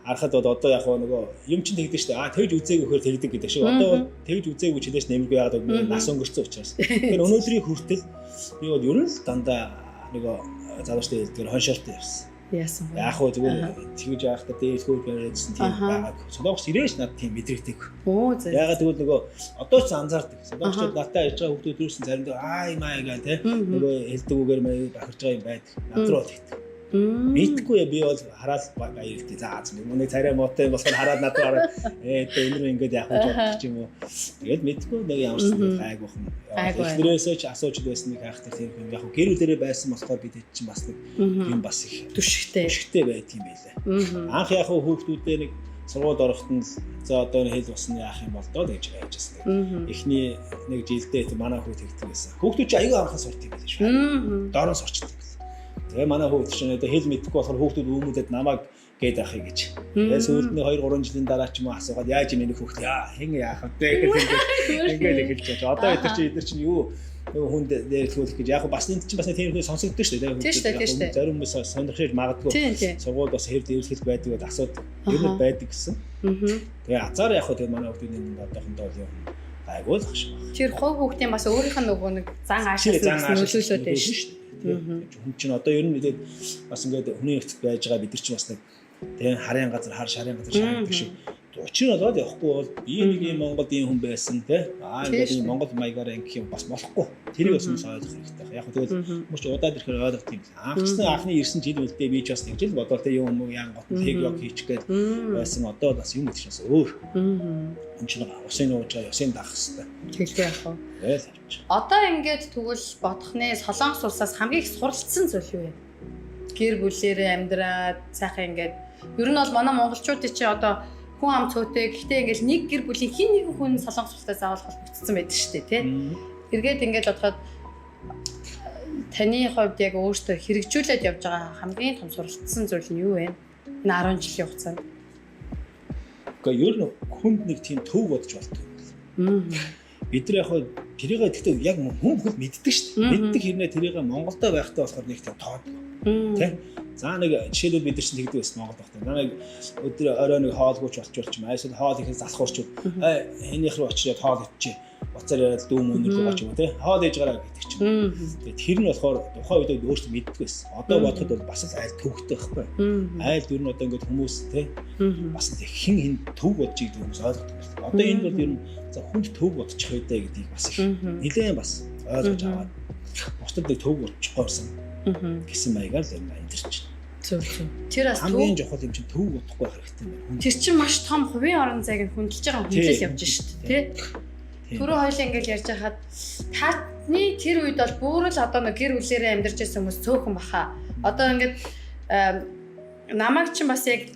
харахад бол одоо яг нөгөө юм чинь тэгдэг шүү дээ. Аа тэгж үзээгүй хөр тэгдэг гэдэг шиг. Одоо бол тэгж үзээгүй чилээш нэмэргүй яагаад гэвэл нас өнгөрцөн учраас. Тэгэхээр өнөөдрийн хүртэл би бол ер нь л дандаа нөгөө залуучтай хэлдгээр хоншоортой явсан. Яасан бэ? Яг хөө зүгээр тэгж яахта дээрлэхүү барайжсэн тийм Аха. байгаагүй. Солонгос ирээш надад тийм мэдрэгдэг. Оо зэ. Яагаад гэвэл нөгөө одоо ч анзаардаг. Солонгосчууд надтай ярьж байгаа хүүхдүүд юусэн заримдаа аа юм аа гээл те нөгөө хэлдэг үгээр маяг бахарч байгаа юм байдаг. Над руу бол тэгдэг. Мэдгүй би бол хараад баярлтыг. За аз нэг нэг царай муутай юм болохоор хараад над руу хараад тэ энэ рүү ингээд яах вэ бодох ч юм уу. Тэгээд мэдгүй нэг ямар ч зүйл гайгүй юм. Гайгүй. Эхнэрээсээ ч асууж байсан нэг хайхтай тийм юм. Яг гэр бүлэрээ байсан болохоор бид хэд чинь бас нэг юм бас их Түшигтэй. түшигтэй байдаг юм байлаа. Анх яг хүүхдүүдээ нэг сургуульд ороход нь л за одоо энэ хэл бас нь яах юм бол доо гэж хайжсэн. Эхний нэг жилдээ манай хүү тэгдэг байсан. Хүүхдүүд чи аягүй амархан сурд юм байлаа шүү. Дорон сурчдаг байсан. Тэгээ манай хүүхд чинь одоо хэл мэдэхгүй болохоор хүүхдүүд үүмүүдэд намайг гээд ахыг гэж. Тэгээ сүүлд нь 2 3 жилийн дараа ч юм уу асуугаад яаж юм энэ хүүхд яа хэн яах вэ гэх ингээд эхэлж байгаа. Одоо эдгээр чи эдгээр чинь юу нөгөө хүнд дээрлэхүүлэх гэж яг бас энд чинь бас нэг тийм хүн сонсогддог шүү дээ. Тийм шүү дээ, тийм шүү дээ. Зарим хүмүүс сонирхож магадгүй Тийм тийм. сургууль бас хэв дээрлэхэл байдаг гэдээ асуудаг. Ер нь байдаг гэсэн. Тэгээ азар яг хөө тэгээ манай хүүхдийн энд одоохондоо бол юм гайгүй л ах шиг байна. Тэр хувь хүүхдийн бас өөрийнх нь нөгөө нэг зан аашаас нөлөөлөөд байна шүү шүү дээ. Хүн чинь одоо ер нь мэдээд бас ингээд хүний нөөцөд байж байгаа бид нар чинь бас нэг тэгээ харын газар хар шарын газар шаардаг шиг учир нь болоод явахгүй бол би нэг юм Монголд ийм хүн байсан те аа ингээд ийм Монгол маягаар ингэх юм бас болохгүй. Тэрийг бас хүмүүс ойлгох хэрэгтэй. Яг тэгвэл хүмүүс ч удаад ирэхээр ойлгох юм. Анхчсан анхны ирсэн жил үлдээ би ч бас нэг жил бодоол те юм уу яан гот тэг яг хийчих гээд байсан. Одоо бас юм гэдэг чинь бас өөр. Хүн чинь усын нууж байгаа ёсын дагах хэрэгтэй. Тэгэлгүй яах вэ? Тэгэл авчих. Одоо ингээд тэгвэл бодох нэ Солонгос улсаас хамгийн их суралцсан зүйл юу вэ? Гэр бүлээрээ амьдраад сайхан ингээд ер нь бол манай монголчуудын чи одоо хүн ам цөөтэй гэхдээ ингээд нэг гэр бүлийн хин нэгэн хүн Солонгос улстай заавал холбогдсон байдаг шүү дээ тий. Эргээд ингээд бодоход таны хувьд яг өөртөө хэрэгжүүлээд явж байгаа хамгийн том суралцсан зүйл нь юу вэ? Энэ 10 жилийн хугацаанд. Гэхдээ ер нь хүнд нэг тийм төв бодож болдог юм байна. Бид нар яг хөө тэрийг гэхдээ яг хүн бүхэл мэддэг шүү дээ. Мэддэг хэрнээ тэрийг Монголдо байхдаа болохоор нэг тийм тоодгүй. Тэ? За нэг жишээлбэл бид нар чинь тэгдэг байсан Монгол байхдаа. За нэг өдөр орой нэг хоолгүйч болчихвол ч юм. Эсвэл хоол ихэд залхуурчвал энийх рүү очиод хоол идчихье. Буцаар яриад дүү мөнөр рүү очих юм уу те. Хоол ээж гараа гэдэг чинь. Тэгээд тэр нь болохоор тухайн үед өөртөө мэддэг байсан. Одоо бодоход бол бас л айл төвхтэй байхгүй. Айл ер нь одоо ингээд хүмүүс те бас л хин хин төв бодож идэг хүмүүс ойлгодог байна. Одоо энэ бол ер нь за хүнд төв бодчих байдаа гэдгийг бас их нэлээд бас ойлгож аваад бусдад нэг төв бодчихгүйсэн гэсэн маягаар л юм амьдарч байна. Зөв зөв. Тэр бас хамгийн чухал юм чинь төв бодохгүй байх хэрэгтэй юм байна. Тэр чинь маш том хувийн орон зайг нь хөндлөж байгаа хүндлэл явж шít тий. Түрүү хоёлаа ингээл ярьж байхад таны тэр үед бол бүр л одоо нэг гэр бүлээрээ амьдарч байсан хүмүүс цөөхөн баха. Одоо ингээд намайг чинь бас яг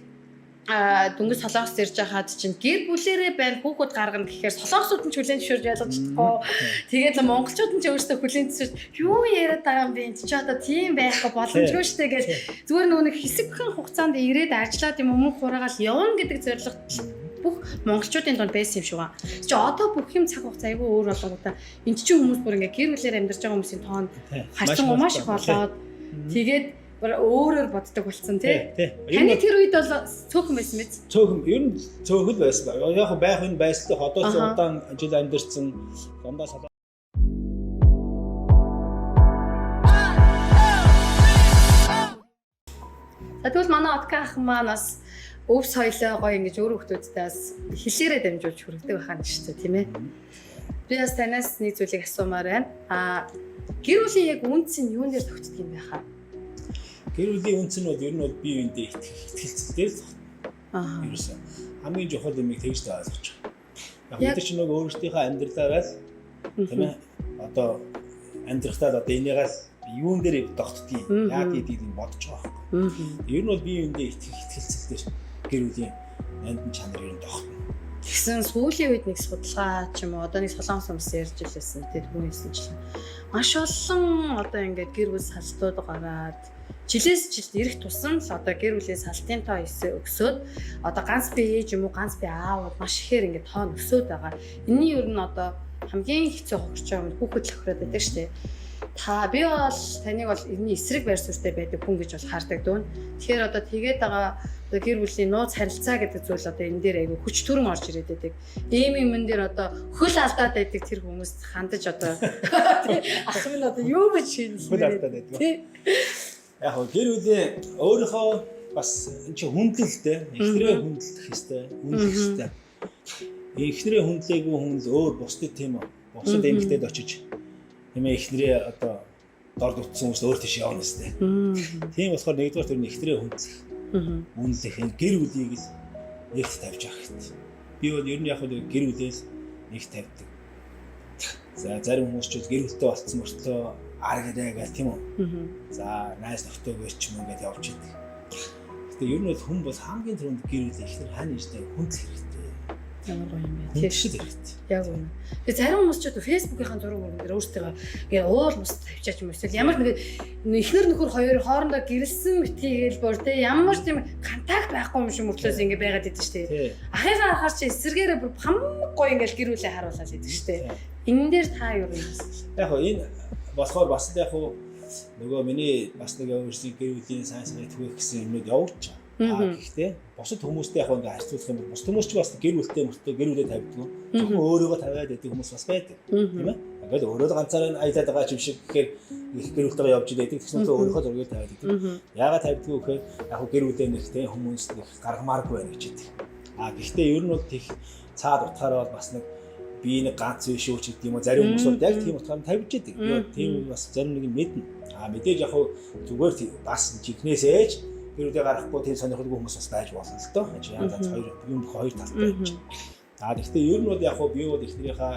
дөнгөж Солонгост ирж байхад чинь гэр бүлэрээ байна, хүүхэд гаргана гэхээр солонгосууд нь ч хүлээн зөвшөөрж ялгаж чадахгүй. Тэгээд л монголчууд нь ч өөрсдөө хүлээн зөвшөөрж юу яриад байгаа юм бэ? Энд чи одоо тийм байхгүй боломжгүй штэ гэж зүгээр нөгөө нэг хэсэгхэн хугацаанд ирээд ажиллаад юм мөнгө хураагаал явна гэдэг зорилгот бүх монголчуудын дунд байсан юм шиг байна. Чи одоо бүх юм цаг хугацаа айгүй өөр болонгуудаа энд чинь хүмүүс бүр ингээ гэр бүлээр амьдарч байгаа хүмүүсийн тоон харьцангуй маш их болоод тэгээд өөрөөр боддог болсон тий. Таны тэр үед бол цөөхөн байсан биз? Цөөхөн, ер нь цөөхөн л байсан. Яг байх энэ байсалтай ходоос удаан жил амьдарсан дандаа солоо. За тэгвэл манай Отка ах маань бас өв соёлоо гоё ингэж өөр хүмүүстэй бас хэлээрээ дамжуулж хүргэдэг байхаа нь шүү дээ, тийм ээ. Би бас танаас нэг зүйлийг асуумаар байна. Аа, гэр бүлийн яг үнц нь юун дээр тогтдог юм бэ хаа? Гэр бүлийн үнц нь бол ер нь бол бие биендээ итгэх, итгэлцэл дээр л тогтно. Аа. Ерөөсөө хамгийн чухал юмыг тэгж л ойлгож байгаа. Яг бид нар ч нөгөө өөрсдийнхөө амьдралаараа л тийм ээ одоо амьдрахтаа л одоо энийгээ л юун дээр тогтдгийг, яа гэдгийг нь бодож байгаа байхгүй. Ер нь бол бие биендээ итгэх, итгэлцэл дээр гэр бүлийн нандин чанар ер нь тогтно. Тэгсэн сүүлийн үед нэг судалгаа ч юм уу одоо нэг солонгос хүмүүс ярьж илсэн тэр хүн хэлсэн чинь маш олон одоо ингээд гэр бүл салтууд гараад жилээс жилд ирэх тусам л одоо гэр бүлийн салтын тоо өсөөд одоо ганц бие ээж юм уу ганц бие аав маш ихээр ингээд тоо өсөөд байгаа. Энэний ер нь одоо хамгийн хэцүү хохирч байгаа юм хүүхэд л хохироод байдаг шүү дээ. Та би бол таныг бол энэний эсрэг байр суурьтай байдаг хүн гэж бол хардаг дүүн. Тэгэхээр одоо тэгээд байгаа одоо гэр бүлийн нууц харилцаа гэдэг зүйл одоо энэ дээр айгүй хүч төрөн орж ирээд байдаг. Ийм юмн дээр одоо хөл алдаад байдаг тэр хүмүүст хандаж одоо ах минь одоо юу гэж шинэлсэн Хөл алдаад байдаг. Тий. Яг хөө гэр бүлийн өөрийнхөө бас энэ чинь хүндлэлтэй, эхнэрээ хүндлэх ёстой, үнэлэх ёстой. Эхнэрээ хүндлээгүй хүн л өөр бусдад тийм үү? Бусад эмэгтэйд очиж тийм ээ эхнэрээ одоо дорд утсан хүмүүс өөр тийш явна ёстой. Тийм болохоор нэгдүгээр тэр нь эхнэрээ хүндлэх, үнэлэх энэ гэр бүлийг л нэгт тавьж авах хэрэгтэй. Би бол ер нь яг хөө гэр бүлээ л нэгт тавьдаг. За зарим хүмүүс ч гэр бүлтэй болцсон мөртлөө ар гэрээ гэл тийм үү? За найз нөхдөөгөө ч юм ингээд явж идэг. Гэтэ ер нь бол хүн бол хамгийн түрүүнд гэр бүл ихнэр хань ээжтэй хүндлэх хэрэгтэй. Ямар гоё юм бэ? Хүндлэх хэрэгтэй. Яг үнэ. Тэгээ зарим хүмүүс ч одоо Facebook-ийн зураг мөрөн дээр өөртөө ингээ уул мус тавьчаач юм эсвэл ямар нэг эхнэр нөхөр хоёр хоорондоо гэрэлсэн битгийгээл бүр те ямар ч тийм контакт байхгүй юм шиг мөртлөөс ингээ байгаад идэв штэ. Тий. Ахыгаа харахаар чи эсэргээрээ бүр хамаг гоё ингээл гэр бүлээ харуулаад идэв штэ. Энэ дээр та юу юм бэ? Яг хөө энэ болохоор бас л яг хөө нөгөө миний бас нэг өөрсдийн гэр бүлийн сайн сайныг түгээх гэсэн юмнууд явуулж байгаа. Аа гэхдээ бусад хүмүүстэй яг ингээ харьцуулах юм бол бусад хүмүүс ч бас гэр бүлтэй мөртөө гэр бүлээ тавьдаг. Зөвхөн өөрийгөө тавиад байдаг хүмүүс бас байдаг. Тийм ээ. Ингээл өөрөө л ганцаараа аялаад байгаа юм шиг гэхээр их гэр бүлтэйгээ явж байдаг. Тэгсэн чинь өөрийнхөө зургийг тавиад байдаг. Яагаад тавьдгүй гэхээр яг хөө гэр бүлээ нэг тийм хүмүүс нэг гаргамааргүй байна гэж хэлдэг. Аа гэхдээ ер нь бол тех цаад утгаараа бол бас нэг би нэг ганц биш үү ч гэдэг юм уу зарим хүмүүс бол яг тийм утгаар нь тавьж идэг. Би бол тийм бас зарим нэг нь мэднэ. Аа мэдээж яг хөө зүгээр бас жигнээс ээж гэр бүлээ гаргахгүй тийм сонирхолгүй хүмүүс бас байж болно л доо. Чи янз янз хоёр юм бүх хоёр талтай юм чинь. Аа гэхдээ ер нь бол яг хөө би бол эхнэрийнхээ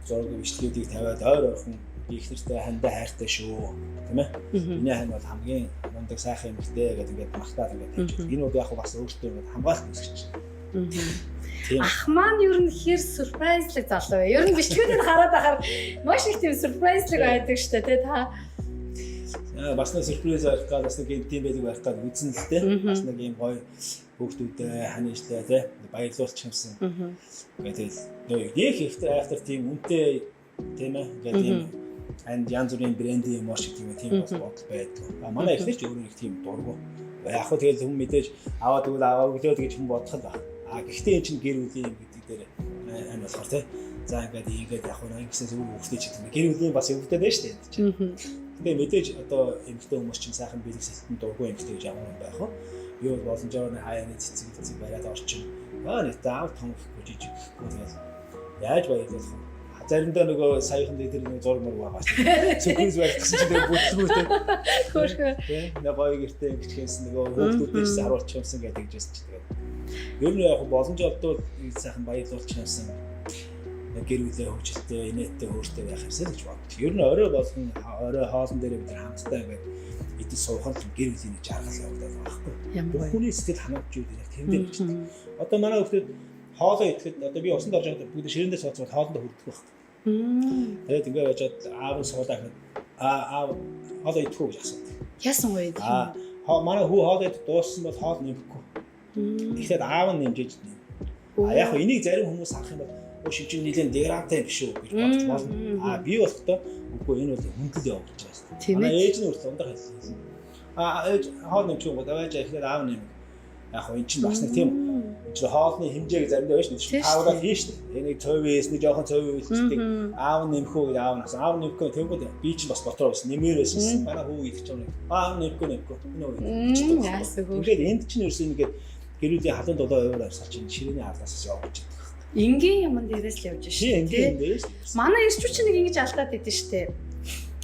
зураг бичлэгүүдийг тавиад ойр ойрхон би эхнэртэй хандаа хайртай шүү. Тийм ээ. Миний хань бол хамгийн мундаг сайхан эмэгтэй гэдэг ингээд махтаад ингээд тавьж байдаг. Энэ бол яг хөө бас өөртөө ингээд хамгаалт үүсгэж байна. Тийм. Ах маань ер нь хэр сюрпрайзлаг залуу вэ? Ер нь бичлэгүүдийг хараад байхаар маш их тийм сюрпрайзлаг байдаг штэ тий та. Аа бас нэг сюрприз барих гал бас нэг юм тийм байдаг барих гал үзнэ л дээ. Бас нэг юм гоё хүүхдүүдээ хань ижлээ тий баярлуулчих юмсан. Ингээд тэгэл нөө нэг ихтэй айхтар тийм үнэтэй тийм ээ ингээд тийм анд янз бүрийн брендийн юм шиг тийм тийм бас бодол байдаг. А манай эхнэр ч өөрөө нэг тийм дургу. Яг хөө тэгэл хүн мэдээж аваад өгвөл аваа өглөө гэж хүн бодох л баг. А гэхдээ эн чинь гэр бүлийн юм гэдэг дээр ань болохоор тий. За ингээд ингээд яг хөө ингэсэн зүг хүүхдээ ч гэдэг юм. Гэр бүлийн бас өвдөд байна шүү дээ энэ чинь. Гэтэ мэдээж одоо эмэгтэй хүмүүс чинь сайхан бэлэг сэлтэн дургүй эмэгтэй гэж ямар юм байх вэ? Би бол боломжоор нэг хаяаны цэцэг цэцэг бариад орчин. Аа нэг заав том гэхгүй жижиг гэхгүй тэгэл яаж баярлах вэ? Заримдаа нөгөө саяхан дээр тэр нэг зураг мураг байгаа шүү дээ. Сюрприз байх гэсэн чинь тэр бүтлгүй те. Хөөрхөө. Тэ. Нэг гоё гэртээ ингэж хийсэн нөгөө хүүхдүүдээс харуулчих юмсан гэдэг жисэн чи тэгээд. Ер нь яг боломж олдвол сайхан баярлуулчих юмсан. Гэр бүлээ хөгжилтэй, инээдтэй, хөөртэй байх юмсаа гэж боддог. Ер нь орой болгон орой хоолн дээр бид нар хамтдаа ингээд идэж суух нь гэр бүлийн нэг жаргал явагдаад байгаа байхгүй. Бүх хүний сэтгэл ханамж юу гэдэг тэр дээр бичдэг. Одоо манай хүмүүс хоолоо идэхэд одоо би усанд орж байхдаа бүгд ширээн дээр сууцгаад хоолндоо хүрдэх байхгүй. Тэгээд ингээд байжгаад аав нь суулаа гэхэд аав хоолоо идэх үү гэж асуудаг. Яасан гоё идэх юм. Манай хүү хоолоо идэх дууссан бол хоол нэмэхгүй. Тэгэхээр аав нь нэмжээж нэм. А яг хөө энийг зарим хүмүүс харах юм бол шивжин нийлэн дегрантай биш үү гэж бодож болно. А би болохдоо үгүй энэ бол хүндлэл явуулж байгаа шүү дээ. Манай ээж нь хүртэл ундрах хэлсэн. А ээж хоол нэмчих юм бол ээж эхлээд аав нэмэх. Яг хөө эн чинь бас нэг тийм энэ чинь хоолны хэмжээг заримдаа байж шүү дээ. Таавлаад хийн шүү дээ. Энийг цов ээс нэг жоохон цов үйлчдэг. Аав нэмэх үү гэж аав нь асан. Аав нэмэхгүй тэнгууд би чинь бас дотроо бас нэмээр байсан. Манай хүү идэх юм. Аав нэмэхгүй нэмэхгүй. Энэ үү. Тэгэхээр энд чинь ерөөсөө ингээд гэр бүлийн халуун дулаан уур амьсгал чинь ширээний халаас явж идэг. Энгийн юмн дээрээс л явж шээ. Энгийн дээрээс. Манай эрчүүд чинь нэг ингэж алдаад идэв штэ.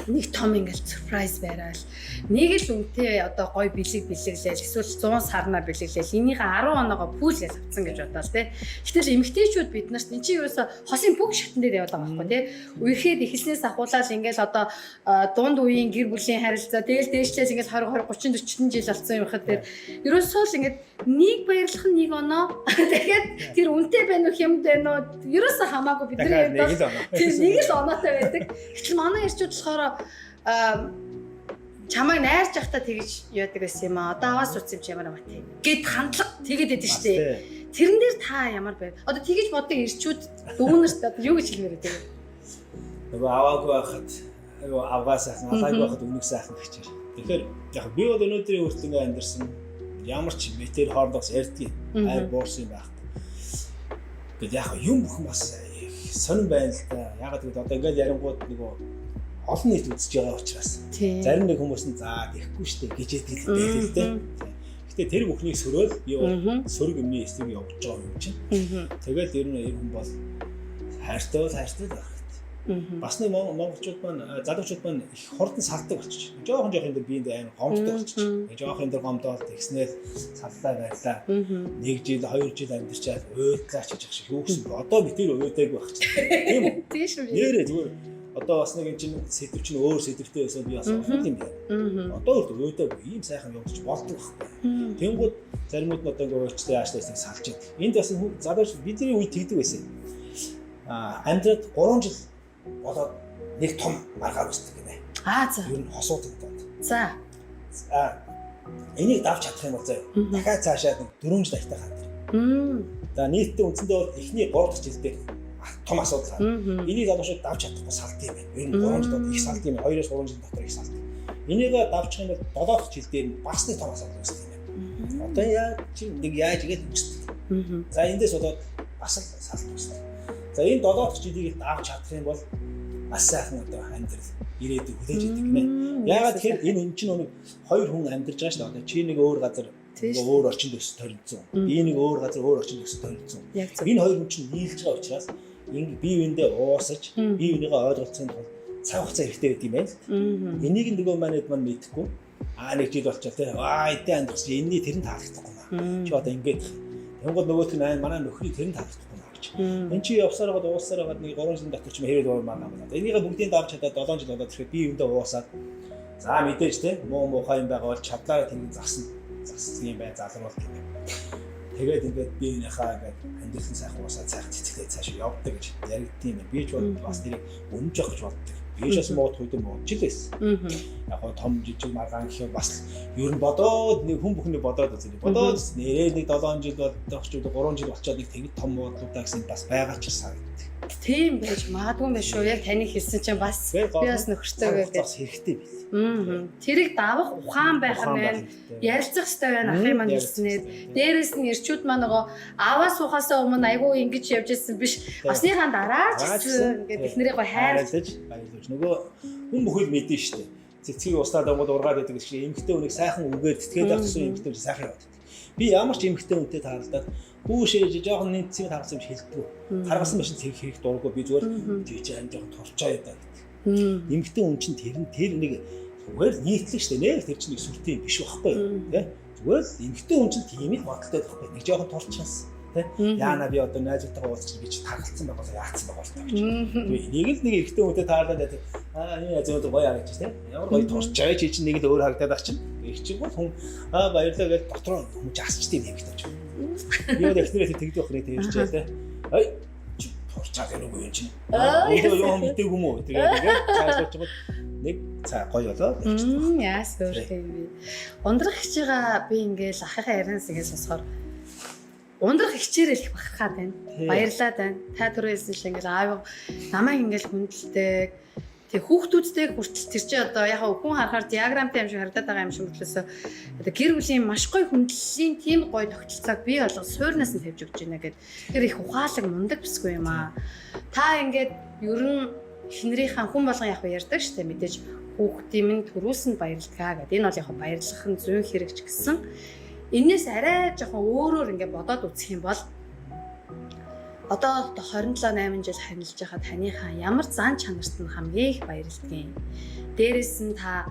Нэг том ингээл сюрприз барайл. Нэг л үнэтэй одоо гой бэлэг бэлэглээл эсвэл 100 сарнаа бэлэглээл. Энийгээ 10 оноогоо пүүл гэж авцсан гэж бодоол те. Гэтэл эмэгтэйчүүд бид нарт эн чинь ерөөсө хосын бүх шатн дээр яваад байгаа байхгүй те. Үерхэд эхэлснээс ахуулаад ингээл одоо дунд үеийн гэр бүлийн харилцаа тэгэл дээшлээс ингээл 20 20 30 40 жил болсон юм хад тэр ерөөсөө л ингээд нэг баярлах нь нэг оноо. Тэгэхээр тэр үнэтэй байна уу хямд байна уу ерөөсөө хамаагүй бидний хувьд тэр нэг л оноотой байдаг. Гэтэл манай эрчүүд болохоор чамайг найрж явахдаа тэгж яадаг байсан юм аа. Одоо аваас утсан юм чи ямар амаатай гэд хандлага тэгэд байдаг шүү дээ. Тэрэн дээр та ямар байв? Одоо тэгж боддог эрчүүд дүүнерт одоо юу гэж хэлмээр байдаг вэ? Нөгөө аваагүй байхад авгаа сайхан, алаагүй байхад үнэг сайхан гэчээр. Тэгэхээр яг би бол өнөөдрийн хүртэл ингэ амьдэрсэн. Ямар ч метр хоорондоос ярьдгийг айр буурсан юм байхгүй. Тэгэд яг юм бүхэн бас сонирн байна л да. Ягаад гэвэл одоо ингээд ярингууд нөгөө олон нийт үзэж байгаа учраас зарим нэг хүмүүс нь заа тэхгүй штэ гэж яддаг л дээ л дээ. Гэтэ тэр бүхнийг сөрөөл би бол сөрөг юмны эсрэг явж байгаа юм чинь. Тэгэл ер нь ер хүн бол хайртай бол хайртай л байх хэрэгтэй. Бас нэг монголчууд маань залуучууд маань их хурдан салдаг болчих. Жохон жоох юм дээр биэнд амар гомддог болчих. Жоох юм дээр гомдоол тэгснээр саллаа байлаа. Нэг жил, 2 жил амьдарчаад уйдлаач гэж ах шиг юу гэсэн бэ? Одоо би тэр уйдаагүй байх чинь. Тийм үү? Тийм шүү. Нэрээ зүгээр одоо бас нэг юм чинь сэдв чинь өөр сэдвтэй байсан би бас олон юм байна. Одоо хүртэл уйдаагүй ийм сайхан явуулж болдог байхгүй. Тэнгууд заримуд нь одоо ингээ уйчлаа яашлаа гэсэн салж яадаг. Энд бас залууч бидний үе тэгдэг байсан. Аа амьдраад 3 жил болоод нэг том маргаа үүсдэг гинэ. Аа за. Ер нь хосуудын донд. За. Аа энийг давж чадах юм бол заяа. Дахиад цаашаа нэг 4 жил аятайхан. За нийтдээ үндсэндээ бол эхний 3 дахь жилдээ том асуудал гарна. Энийг залуучууд давж чадахгүй салд юм байна. Ер нь 3 жил дотор их салд юм байна. 2-3 жил дотор их салд. Энийг давчих юм бол 7 дахь жил дээр нь бас нэг том асуудал үүсдэг юм байна. Одоо яаж чи нэг яаж игээд үүсдэг. За эндээс болоод бас л салт үүсдэг. За энэ 7 дахь жилийг давж чадах юм бол бас сайхан одоо амьдрал ирээдүй хүлээж идэг гинэ. Яагаад тэгэхээр энэ чинь нэг хоёр хүн амьдарч байгаа шүү дээ. Одоо чи нэг өөр газар өөр орчинд өсөж торилцсон. Би нэг өөр газар өөр орчинд өсөж торилцсон. Энэ хоёр хүн чинь нийлж байгаа учраас ингэ бие биендээ уусаж, бие бинийгээ ойлголцохын тулд цаг хугацаа хэрэгтэй байдаг юм байна л. Энийг нөгөө манайд маань мэдэхгүй. Аа нэг жил болчихлоо те. Аа эдээ амьдрах чинь энэний тэр нь таалагдахгүй маа. Чи одоо ингэж. Тэнгууд нөгөөх нь манай нөхрийн тэр нь таалагдахгүй маа гэж. Энд чи явсаар байгаад уусаар байгаад нэг 3 жилийн дотор чи хэрэг өөр маа болоод. Энийгээ бүгдийг давж чадаад 7 жил болоод ирэхэд бие биендээ уусаад за мэдээж те муу муухай юм байгаа бол чадлаараа тэрийг засна. Засдаг юм байна, залруулдаг юм байна. Тэгээд ингээд би энийхээ ингээд амьдрал нь сайхан уусаад сайхан цэцгэлээ цаашаа явдаг гэж яригдсан юм. Би ч бас тэрийг үнэнч явах гэж боддог. Би ч бас мууд үед муудч л байсан. Яг гоо том жижиг маргаан гэх юм бас ер нь бодоод нэг хүн бүхний бодоод үзье. Бодоод нэрээ нэг 7 жил болдог ч 3 жил болчоод нэг тэгэд том муудлуудаа гэсэн бас байгаа ч санагддаг. Тийм байж магадгүй юм байна шүү. Яг таны хэлсэн чинь бас би бас нөхөртөө гэдэг бас хэрэгтэй байл. Тэрийг давах ухаан байх нь байна. Ярилцах хэрэгтэй байна. Ахын маань хэлснээр. Дээрээс нь эрчүүд маань нөгөө аваа суухаасаа өмнө айгүй ингэж явж ирсэн биш. Осныхаа дараа ч гэсэн ингээд эхнэрээ гой хайрлаж баярлаж. Нөгөө хүн бүхэл мэдэн шүү дээ. Цэцгийг услаад ангууд ургаад байдаг шиг эмэгтэй хүнийг сайхан үгээр тэтгээд авах гэсэн эмэгтэй хүн сайхан яваад. Би ямар ч эмэгтэй хүнтэй таарлаад хүүшээж жоохон нэмцэн таргасан юм хэлдэггүй. Таргасан машин тэр хэрэг дурггүй би зүгээр тийч ам жоохон турчаа ядаа гэдэг. Эмэгтэй хүн чинь тэр нь тэр нэг зүгээр нийтлэг шүү дээ. Нэр тэр чинь нэг сүртэй юм биш байхгүй юу? Тэ? Зүгээр л эмэгтэй хүн чинь тийм л бодолтой байхгүй. Нэг жоохон турчаас. Тэ? Яана би одоо найзуудтайгаа уулзчих би чи таргалцсан байгаа болоо яатсан байгаа болоо гэж. Нэг л нэг эрэгтэй хүнтэй таарлаад байдаг. Аа энэ найзууд гоё харагдчих тэ. Ямар гоё турч байгаа чи чинь нэг л өөр харагдаад байх чинь. Их чинь бол хүн аа баярлалаа гэж дотроо хүн жасчтай юм хэрэгтэй ч. Би бол эхнэрээ тэгдэг байх нэ тэрчээ тэ. Ай чи турчаад байна уу юм чинь. Өөрөө юм мэдээгүй юм уу? Тэгээд тэгээд цаашаа бол нэг цаа гоё болоо. Яас өөрх юм бэ. Ундрах хичээгээ би ингээл ахыхаа ярианаас ингээд сонсохоор ундрах хичээрэл их бахархаад байна. Баярлаад байна. Та түрүү хэлсэн шиг ингээл аав намайг ингээл хүндэлдэг. Тэг хүүхдүүдтэй хүртэл тэр чи одоо яг хүн харахаар диаграмтай юм шиг харагдаад байгаа юм шиг мөртлөөсөө одоо гэр бүлийн маш гоё хүндлэлийн тийм гоё тогтолцоог бий болгож суурнаас нь тавьж өгч байна гэд. Тэр их ухаалаг мундаг бүсгүй юм аа. Та ингээд ер нь эхнэрийнхээ хүн болгон яг ярьдаг штэ мэдээж хүүхдийн минь төрүүлсэнд нь баярлалаа гэдэг. Энэ бол яг баярлах нь зүйн хэрэг ч гэсэн энээс арай жоохон өөрөөр ингээд бодоод үзэх юм бол одоо 27 8 жил харилцаж байхад таныхаа ямар зан чанарт нь хамгийн их баярлдгийг. Дээрээс нь та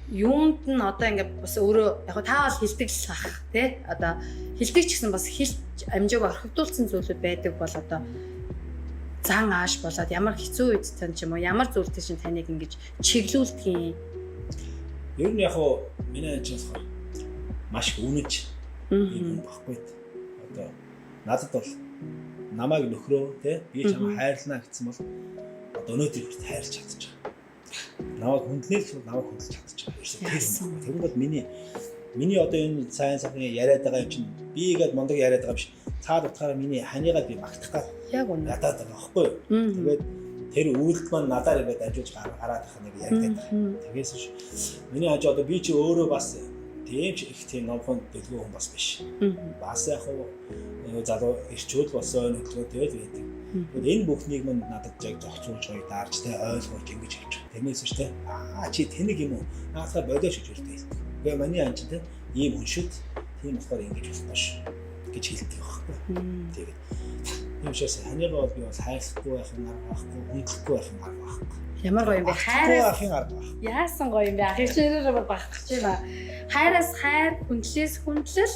юунд нь одоо ингээд бас өөрөө яг та бол хилдэг л ах тий одоо хилдэг ч гэсэн бас хилч амжааг орхигдуулсан зүйлүүд байдаг бол одоо зан ааш болоод ямар хэцүү үед тань ч юм уу ямар зүйл чинь таныг ингэж чиглүүлдэг юм. Ер нь яг уу миний ажил болохоор маш үнэж юм баггүй. Одоо надад бол намайг нөхрөө тий би чамайг хайрлана гэсэн бол одоо өнөөдөр хүртэл хайрлаж чадчих. Намайг хүндлээл бол намайг хүндэлж чадчих. Ерөөсөө тэр юм. Тэр бол миний одоо энэ сайн сайхан яриад байгаа юм чинь би гээд мундаг яриад байгаа юм биш. Цаад утгаараа миний ханигаа би магтах гал яг үнэ. Ядаад байгаа байхгүй юу? Тэгээд тэр үйлдэл маань надаар ингээд амжуулж гараад байх нэг яриад байгаа. Тэгээс миний хажуу одоо би чи өөрөө бас тийм ч их тийм номхон дэлгүү хүн бас биш. Бас яг уу залуу эрчүүд болсон хөдөлгөөнтэй л байдаг. Тэгээд энэ бүхнийг мань надад яг зохицуулж гоё даарч тэ ойлгуулж ингэж явж байгаа. Тэрнээс биш тэ аа чи тэнэг юм уу? Наасаа болоош гэж хэлдэг. Тэгээ миний ан чинь тэ ийм хүн шүт тийм болохоор ингэж болохгүй ш гэж хэлдэг байхгүй. Тэгээд тийм учраас ханигаа бол би бол хайрлахгүй байх юм арга байхгүй, хүндлэхгүй байх юм арга байхгүй. Ямар гоё юм бэ? Хайраас байхын арга байхгүй. Яасан гоё юм бэ? Ах хичээрээр багтах гэж байна. Хайраас хайр, хүндлээс хүндлэл,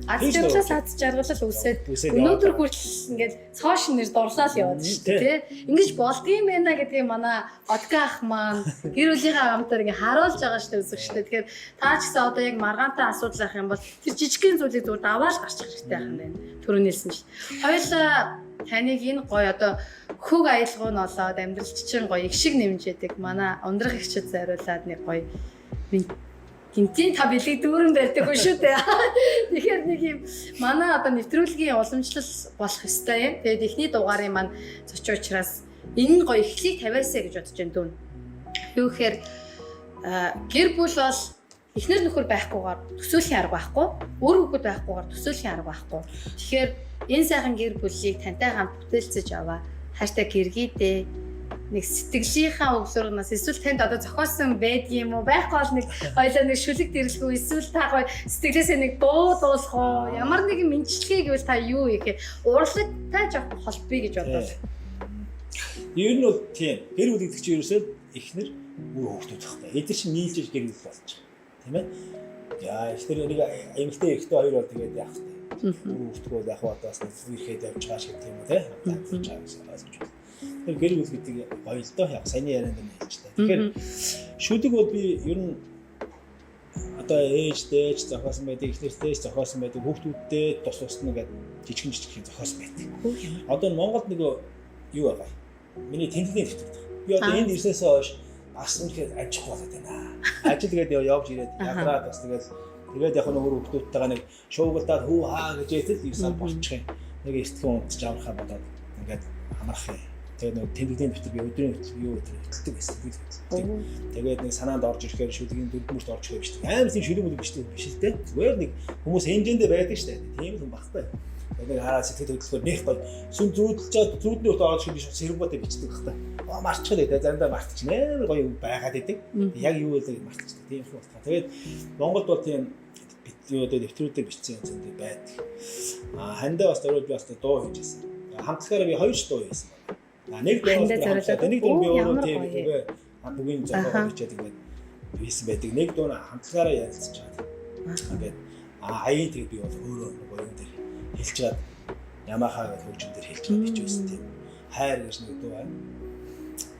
аз жаргалаас аз жаргалал үүсээд өнөөдөр хүртэл ингээд цоо шинээр дурлал яваад шүү дээ, тий? Ингэж болдгийм байна гэдгийг манай Одка ах маань гэр бүлийнхээ хамтаар ингээд харуулж байгаа шүү дээ үзэгчтэй. Тэгэхээр та ч гэсэн одоо яг маргаантай асуудал байх юм бол тэр жижигхэн зүйлийг зүгээр даваал гарчих хэрэгтэй байх юм байна. Түрүүний хэлсэн чинь. Хоёулаа таныг энэ гоё одоо хөг аялгуу нь олоод амьдралч чинь гоё их шиг нэмжээдэг. Манай ундрах ихчид зориулаад нэг гоё гинтийн та бэлэг дүүрэн барьдаг хүн шүү дээ. Тэгэхээр нэг юм манай одоо нэвтрүүлгийн уламжлал болох ёстой юм. Тэгээд эхний дугаарын маань зочин учраас энэ гоё эхлийг тавиасаа гэж бодож байна дүүн. Юу гэхээр гэр бүл бол эхнэр нөхөр байхгүйгээр төсөөлхийн арга байхгүй, өөр хүүхэд байхгүйгээр төсөөлхийн арга байхгүй. Тэгэхээр энэ сайхан гэр бүлийг тантай хамт бүтээлцэж аваа. Хайртай гэргийдээ нэг сэтгэлийнхаа өглөөрнөөс эсвэл танд одоо зохиосон байдгийм үү байхгүй бол нэг хоёлаа нэг шүлэг дэрлэхүү эсвэл та гоё сэтгэлээсээ нэг дуу дуулах уу ямар нэгэн мэнчлэгээ гэвэл та юу хийх вэ? Урлагтай жоохон холбоё гэж бодвол. Ер нь бол тийм. Гэр бүл гэдэг чинь ерөөсөө эхнэр үр хүүхдүүд байхгүй. Эдгээр чинь нийлж гэр бүл болж байгаа. Тийм ээ? Яа, эхнэр нэг эмэгтэй эрэгтэй хоёр бол тэгээд яах вэ? Үр хүүхдүүд бол яг одоо бас ирэхэд явж байгаа шиг тийм үү те? Хамтаа байгаа гэсэн ойлгож байна. Тэр гэр бүл гэдэг гоё л доо яг саяны ярианд нь хэлж та. Тэгэхээр шүлэг бол би ер нь одоо ээж дээж зохиосон байдаг, эхнэртэй зохиосон байдаг, хүүхдүүдтэй тус тусна гэдэг жижигэн жижигхэн зохиосон байдаг. Одоо Монголд нөгөө юу байгаа? Миний тэмдэглэлийн нэвтрүүлэг. Би одоо энд ирснээсээ хойш бас үнэхээр амжихгүй болоод байна. Ажил гээд явж ирээд ядраад бас тэгээд яг нөгөө хүүхдүүдтэйгээ нэг шуугилдаад хүү хаа гэж ээтэл 9 сар болчих юм. Нэг эртхэн унтж амрахаа бодоод ингээд амрах юм. Тэгээд нөгөө тэмдэглэлийн дэвтэр би өдрийн хөтөл юу өдөр хөтэлдэг байсан. Тэгээд нэг санаанд орж ирэхээр шүлгийн дөрөв мөрт орж ирэхээр бичдэг. Амар тийм шүлэг мүлэг бичдэг биш л дээ. Зүгээр нэг хүмүүс хэмжээндээ байдаг шүү дээ. Тийм л хүн багтай. Тэгээд нэг хараа сэтгэл хөдлөхөөр нэх гоё сүм зүүдэлж зүүдний өтө орж ирэхээр сэрвгүүтэй бичдэг багтай. Аа марчихлаа дээ. Заримдаа мартчих. Амар гоё юм байгаад идэг. Яг юу вэ мартчихдаг. Тийм их утгаа. Тэгээд Монголд бол тийм юу одоо дэвтрүүдээр бичсэн юм зөндөө байдаг. Аа хандаа бас дөрөв би бас дуу хийж байсан. Хамтлагаараа би хоёр ч дуу хийсэн байна. Нэг дуу нэг дуу би өөрөө тийм үгүй бүгийн зохиогоо бичээд ингээд хийсэн байдаг. Нэг дуу хамтлагаараа ярилцж байгаа. Ингээд аяын тэгээд би бол өөрөө нөгөө юм дээр хэлж чад Yamaha гэх хөгжим дээр хэлж байгаа бичсэн тийм хайр гэж нэг дуу байна.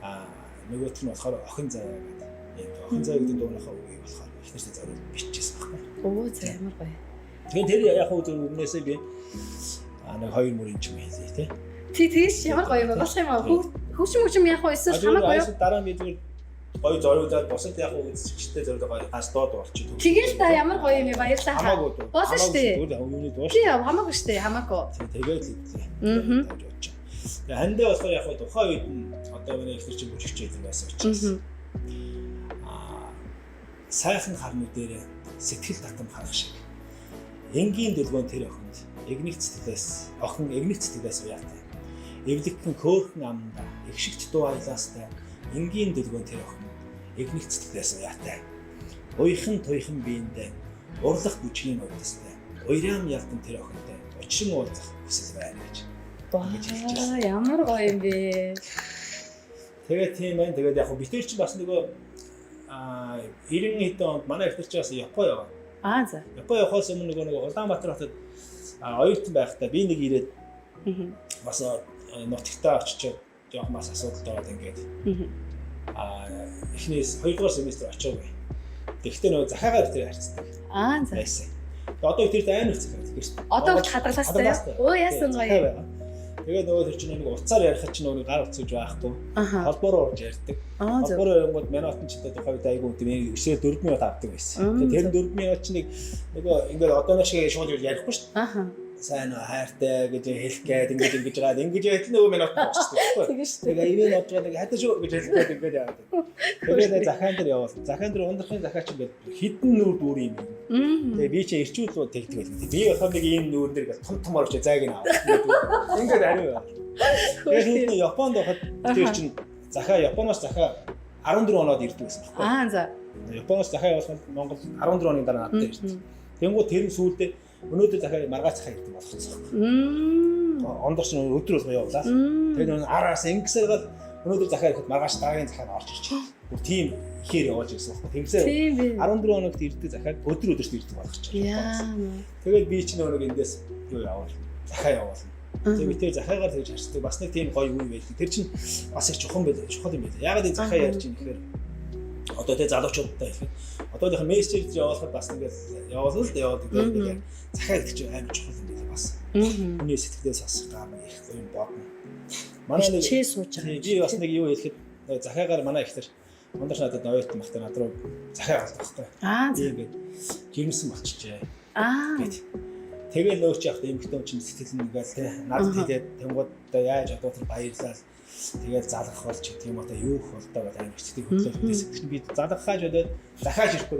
Аа нөгөөх нь болохоор охин заяа гэдэг. Ийм охин заяа гэдэг дууныхаа үгийг болохоор эхнэртэй зориулж биччихсэн байхгүй. Оо за ямар гоё. Тэгээд тэр яг хөө зөв өмнөөсөө би нэг хоёр мөрийн ч юм хийлээ тий. Тий тийш ямар гоё юм болох юм аа. Хөгжим хөгжим яг хөө эсвэл хамаагүй юу? Дараа нь би зүгээр гоё зориулаад бусад яг хөө үзэгчтэй зориулаад гоё ганц дуу дуулчих. Тэгэл та ямар гоё юм бэ баярлалаа. Хамаагүй дуу. Болно шүү дээ. Зүгээр юуны дуу шүү. Тий хамаагүй шүү дээ хамаагүй. Тэгээд л идлээ. Тэгээ хандаа болохоор яг хөө тухайн үед нь одоо миний эхнэр чинь бүжигч байсан байсан учраас. Аа сайхан харнуу дээр сэтгэл татам харах шиг. Энгийн дөлгөөн тэр охинд эгнэгт сэтгэлээс охин эгнэгт сэтгэлээс уяатай. Эвлэгхэн хөөхөн аманда эгшигт дуу аялаастай энгийн дөлгөөн тэр охин эгнэгт сэтгэлээс уяатай. Уяхан туйхан биендээ урлах бүжгийн увдастай. Уярам ялдан тэр охинтой учран уулзах хүсэл байна гэж. Ингэж ямар гоё юм бэ. Тэгээд тийм байна. Тэгээд яг бид тэр чинь бас нөгөө 90 хэдэн онд манай эхнэр чинь бас Япон яваа. Аа за. Япон явахаас өмнө нөгөө Улаанбаатар хотод оюутан байхдаа би нэг ирээд бас нутагтаа очичоод жоох бас асуудалд ороод ингээд эхнээс 2 дугаар семестр очоогүй. Тэгэхдээ нөгөө захаагаар тэр харьцдаг. Аа за. Байсан. Одоо тэр айн үцэх гэдэг шүү дээ. Одоо хүртэл хадгалаастай. Өө яасан гоё. Тэгээд нөгөө тэр чинь нэг уцаар ярих чинь нөгөө гар утас гэж байхгүй. Холбоор орж ярьдаг. Холбоор оронгууд минутын ч одоо тухайн үед айгүй тийм 9-4 минут авдаг байсан. Тэгээд тэр 4 минут чинь нэг нөгөө ингээд одооны шиг шууд ярихгүй шүү дээ. Аха. Сайн уу хайртай гэж хэлэх гээд ингэж ингэж гаад ингэж ял нөгөө минут болчихсон байхгүй. Тийм шүү дээ. Тэгээд ивэн бодож байгаа нэг хатаа шүү гэж хэлэх гээд ингээд яваад. Тэгээд захаан дээр явуул. Захаан дээр ундрахын захаа чинь ингээд хідэн нүүр дүүр юм. Тэгээд би чинь ирчүүл рүү тэгдэг байлгүй. Би болохоор нэг ийм нүүрэн дээр ингээд том том орж зайг нь аваад. Ингээд ариу яваа. Тэгээд Японд байхад тэр чинь захаа Японоос захаа 14 оноод ирдэг байсан байхгүй. Аа за. Японоос захаа явуулах нь Монгол 14 оны дараа надад ирдэг. Тэнгүү тэр нь сүүлдээ өнөөдөр захаа маргааш захаа ирдэг болгоцсон байхгүй. Ондорч өдөр болгоо явуулаа. Тэгээд нөө араас ингэсээр гал өнөөдөр захаа ирэхэд маргааш дараагийн захаа нь орж ирж байна. Бүр тийм ихээр явуулж ирсэн байхгүй. Тэгсээр 14 хоногт ирдэг захааг өдөр өдөрт ирдэг болгочихсон. Тэгээд би чинь нөгөө эндээс юу явуул. Захаа явуулна. Тэгээд би тэр захаагаар тэгж харцдаг. Бас нэг тийм гоё үе байдаг. Тэр чинь бас их чухал байл. Чухал юм байл. Яагаад энэ захаа ярьж ийм гэхээр одоо тэ залуучуудтай хэлэхэд одоогийнх мессеж явуулахад бас нэг явуулна л яваад гэдэг захаа гэдэг чинь амар чухал юм байл бас. Хүний сэтгэлээс бас гарна их юм бодно. Манай нэг чээ сууж байгаа. Би бас нэг юу хэлэхэд захаагаар манай ихтер Ундарч надад оюутан багтаа над руу захаа авах байхгүй. Аа ингээд жирэмсэн болчихжээ. Аа. Тэгэл нөө чи явах эмэгтэй чинь сэтгэл нь ингээл те надад хэлээд тэнгууд одоо яаж одоо тэр баярлал тэгэл залгах бол ч гэх юм одоо юу их бол доо гэж амар сэтгэл хөдлөлтөөс чинь би залгахааж өдөөд захааж ирэхгүй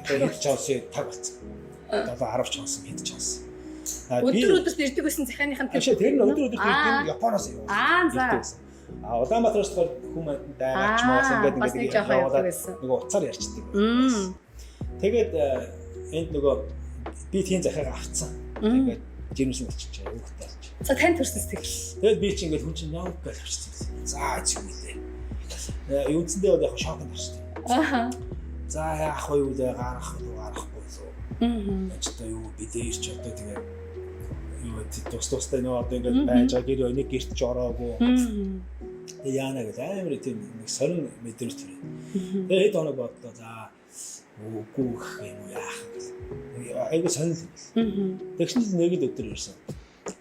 тэгээд хэд чонсон таг болцсон. 7 10 чонсон хэд чонсон. Өдөр өдөрт ирдэг байсан захааных нь тэр нь өдөр өдөрт ирдэг Японоос явуулсан. Аа за. А Улаанбаатараас болохоор хүм дайгаач моос ингээд ингээд явуулаад нөгөө уцаар ярьцдаг. Тэгээд энд нөгөө би тийм захааг авцсан. Тэгээд жирэмсэн болчихжээ. Хүүхдээ болж. За тань төрсөн сэтгэл. Тэгээд би чинь ингээд хүн чинь ног гэж авчихсан. За зүг үлээ. Үндсэндээ бол яг шоконд орчихсон. Аха. За яах вэ юу лээ гарах уу гарахгүй лөө. Аа. Ч одоо юу би дээр ч одоо тэгээд юу тус тустай нөө одоо ингээд байж байгаа гэр нэг гэрт ч ороогүй. Тэгээ яана гэж амар тийм нэг сонин мэдрэмж төрөө. Тэгээ хэд хоног бодлоо. За үгүй гэх юм уу яах гэл. Айгу сонин юм бэл. Тэгсэн чинь нэг л өдөр ирсэн.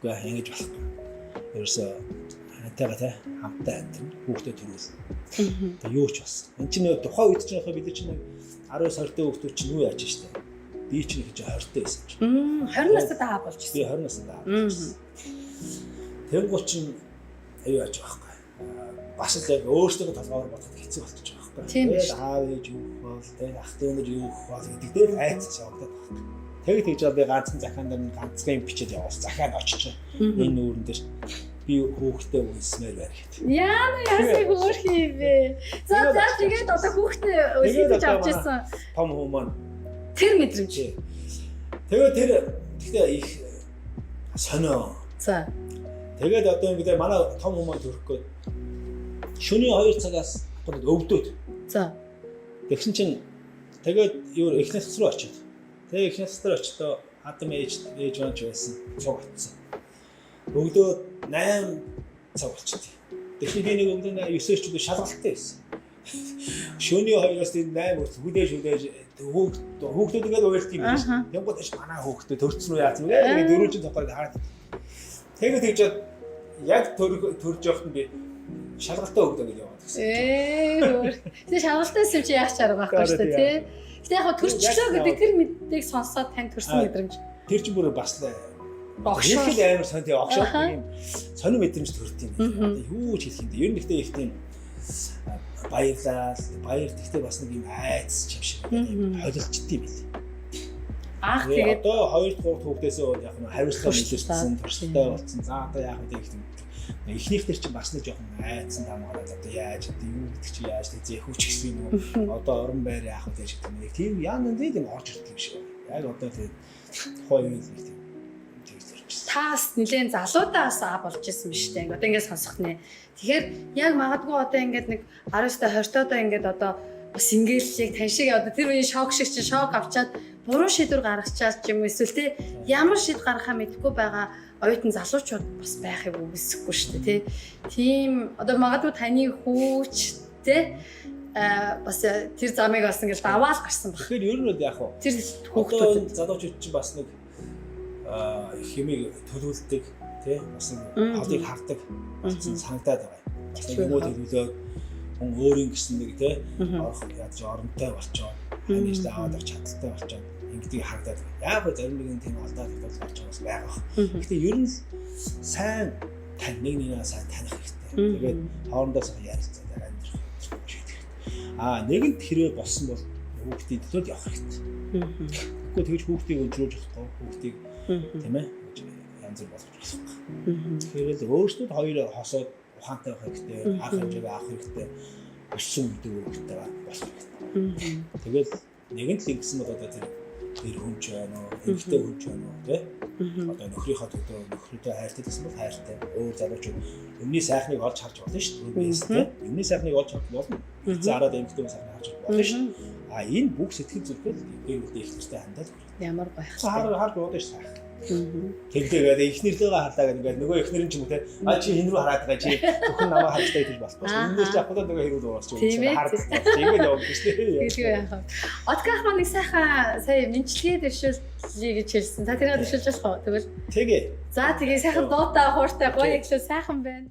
Үгүй ингэж болохгүй. Ерөөсөө хантайгаа те хамтаа амьдрна. Хүүхдээ төрүүл. Тэгээ юу ч бас. Энд чинь нэг тухайн үед чинь болохоор бид нар чинь 19 20 дэх хүүхдүүд чинь юу яаж штэ. Би чинь их 20 дэх байсан чинь. 20 настай даа болж ирсэн. Би 20 настай даа болж ирсэн. Тэнгуү чинь аюу яаж байгаа байхгүй. Бас л яг өөрсдөө толгоор бодоход хэцүү болчих жоох байхгүй. Тэгээд аав ээж юу бол тэ ах дүүнэр юу бол гэдэг дээр айц явагдаад байгаа. Тэг тэгж би ганцхан захаан дээр ганцхан юм бичээд явуул. Захаанд очиж энэ нүүрэн дээр би хүүхдээ үлсмээр байна гэдэг. Яана яасан хөөрх юм бэ? За за тэгээд одоо хүүхдээ үлсэж авч ирсэн. Том хүмүүс маань тэр мэдрэмж. Тэгээд тэр гэхдээ их сонио. За. Тэгээд одоо ингэ манай том хүмүүс төрөх гээд шөнийн 2 цагаас өвдөд. За. Тэгсэн чинь тэгээд юу их насс руу очиод. Тэгээд их насс руу очихдоо адам ээж ээж маань ч байсан. Цуг очсон. Өглөө 8 цаг болчихсон. Тэгэхээр би нэг өглөө 9-өөс ч үгүй шалгалттай байсан. Шөнийн 2-оос тийм 8 хүртэл хүлээж хүлээж хүүхдүүд ингээд уйлт юм биш. Тэнгууд ш манай хүүхдүүд төрсөн үү яасан бэ? Тэгээд дөрөвчин цогцоор хараад. Тэгээд тэгж яг төрж явахад би шалгалтаа өгдөө гэж яваад гэсэн. Ээ. Тэгээ шалгалтаас юм чи яах чарга байхгүй шүү дээ, тий? Гэтэ яг төрчлөө гэдэг тэр мэдээг сонсоод тань төрсөн мэдрэмж. Тэр чинь бүр бас л Огшоо амар сон тий огшоо юм сонин мэдрэмж төрд юм. Юу ч хэлэх юм бэ? Ер нь гэхдээ их тийм баярлал, баяр гэхдээ бас нэг юм айц юм шиг юм холилчд юм бэл. Анх тэгээд одоо 2 3 хүүхдээсээ бол яг нь хариуцлага нэлэрсэн, туршлагатай болсон. За одоо яах вэ гэх юм. Эхнийх дээр чинь бас нэг жоохон айцсан тамгараад одоо яаж одоо юу гэдэг чи яаж тэг зэхүүч гэсэн юм уу? Одоо орон байр яах вэ гэдэг юм. Нэг тийм яан нэ тийм орж ирдэг юм шиг байна. Яг одоо тэгээд тухайн үеийн нэг тийм тэгж төрчихсөн. Таас нэлээд залуудаа бас аа болж исэн биз дээ. Одоо ингээд сонсох нэ. Тэгэхээр яг магадгүй одоо ингээд нэг 19-тай 20-тойдоо ингээд одоо бас ингээл яг тань шиг одоо тэр үеийн шок шиг чинь шок авчаад буруу шийдвэр гаргачаад ч юм эсвэл те ямар шийд гаргахаа мэдэхгүй байгаа оюутан залуучууд бас байхыг үгүйсэхгүй шүү дээ тий. Тийм одоо магадгүй таны хүүч те бас тэр замыг бас ингээл даваал гарсан баг. Тэгэхээр ер нь бол яг хуу тэр хүүхдүүд залуучууд чинь бас нэг хэмиг төлөвлөдөг тий бас нэг холыг хардаг болсон санагдаад байгаа. Бас нэг юм уу төлөвлөөд хүн өөрийн гэсэн нэг тий орох яаж оронтой болчоо хань ажил аваад авах чадaltaй болчоо ингэдгийг харагдаад байна. Яг гоо зарим нэгэн тийм алдаа тогтоол гарч байгаа бас байгаа бах. Гэхдээ ер нь сайн тань нэг нэгнээ сайн таних хэрэгтэй. Тэгээд хоорондоо сайн ярилцаад амьдрах шийдэх хэрэгтэй. Аа нэгэнт хэрвээ болсон бол хүүхдийн төлөө явах хэрэгтэй. Тэгэхгүй тэгж хүүхдийг өнжрүүлж болохгүй хүүхдийг тийм ээ янз бүр болгож болохгүй. Тэгэхээр л өөрсдөд хоёр хосоод ухаантай байх хэрэгтэй, арга хэмжээгээ авах хэрэгтэй, өссөн гэдэг үүрэгтэй болох хэрэгтэй. Тэгэл нэгэнт л ингэсэн бол одоо тэр эр хүн ч байна уу, эмэгтэй хүн ч байна уу, тий? Одоо нөхрийнхөө төлөө нөхрөдөө хайртай гэсэн бол хайртай. Өөр залуучууд өмнөний сайхныг олж харж болно шүү дээ. Тий? Өмнөний сайхныг олж харж болно. За араад эмэгтэй хүн сайхныг харж болно шүү дээ. А энэ бүх сэтгэл зүрхэл гэр бүлийн их нэртэй хандаад ямар гайхалтай. Хар бодож сайхан. Тэглээгээд эхнэрлөөгөө харлаа гэдэг ингээд нөгөө эхнэр нь ч юм уу те а чи энэ рүү хараад байгаа чи зөвхөн намайг харж байгаа гэж болохгүй. Энэс ч явах нөгөө хэрүүл уурч юм харагддаг. Тэгээд явдаг шүү дээ. Тэглээ яах вэ? Отках маань нэг сайхан сая мэдлэгээ дэвшүүлье гэж хэлсэн. Та тэрийг дэвшүүлж болох уу? Тэгвэл тэгээ. За тэгээ сайхан дуутай хууртай гоё ихлээ сайхан байна.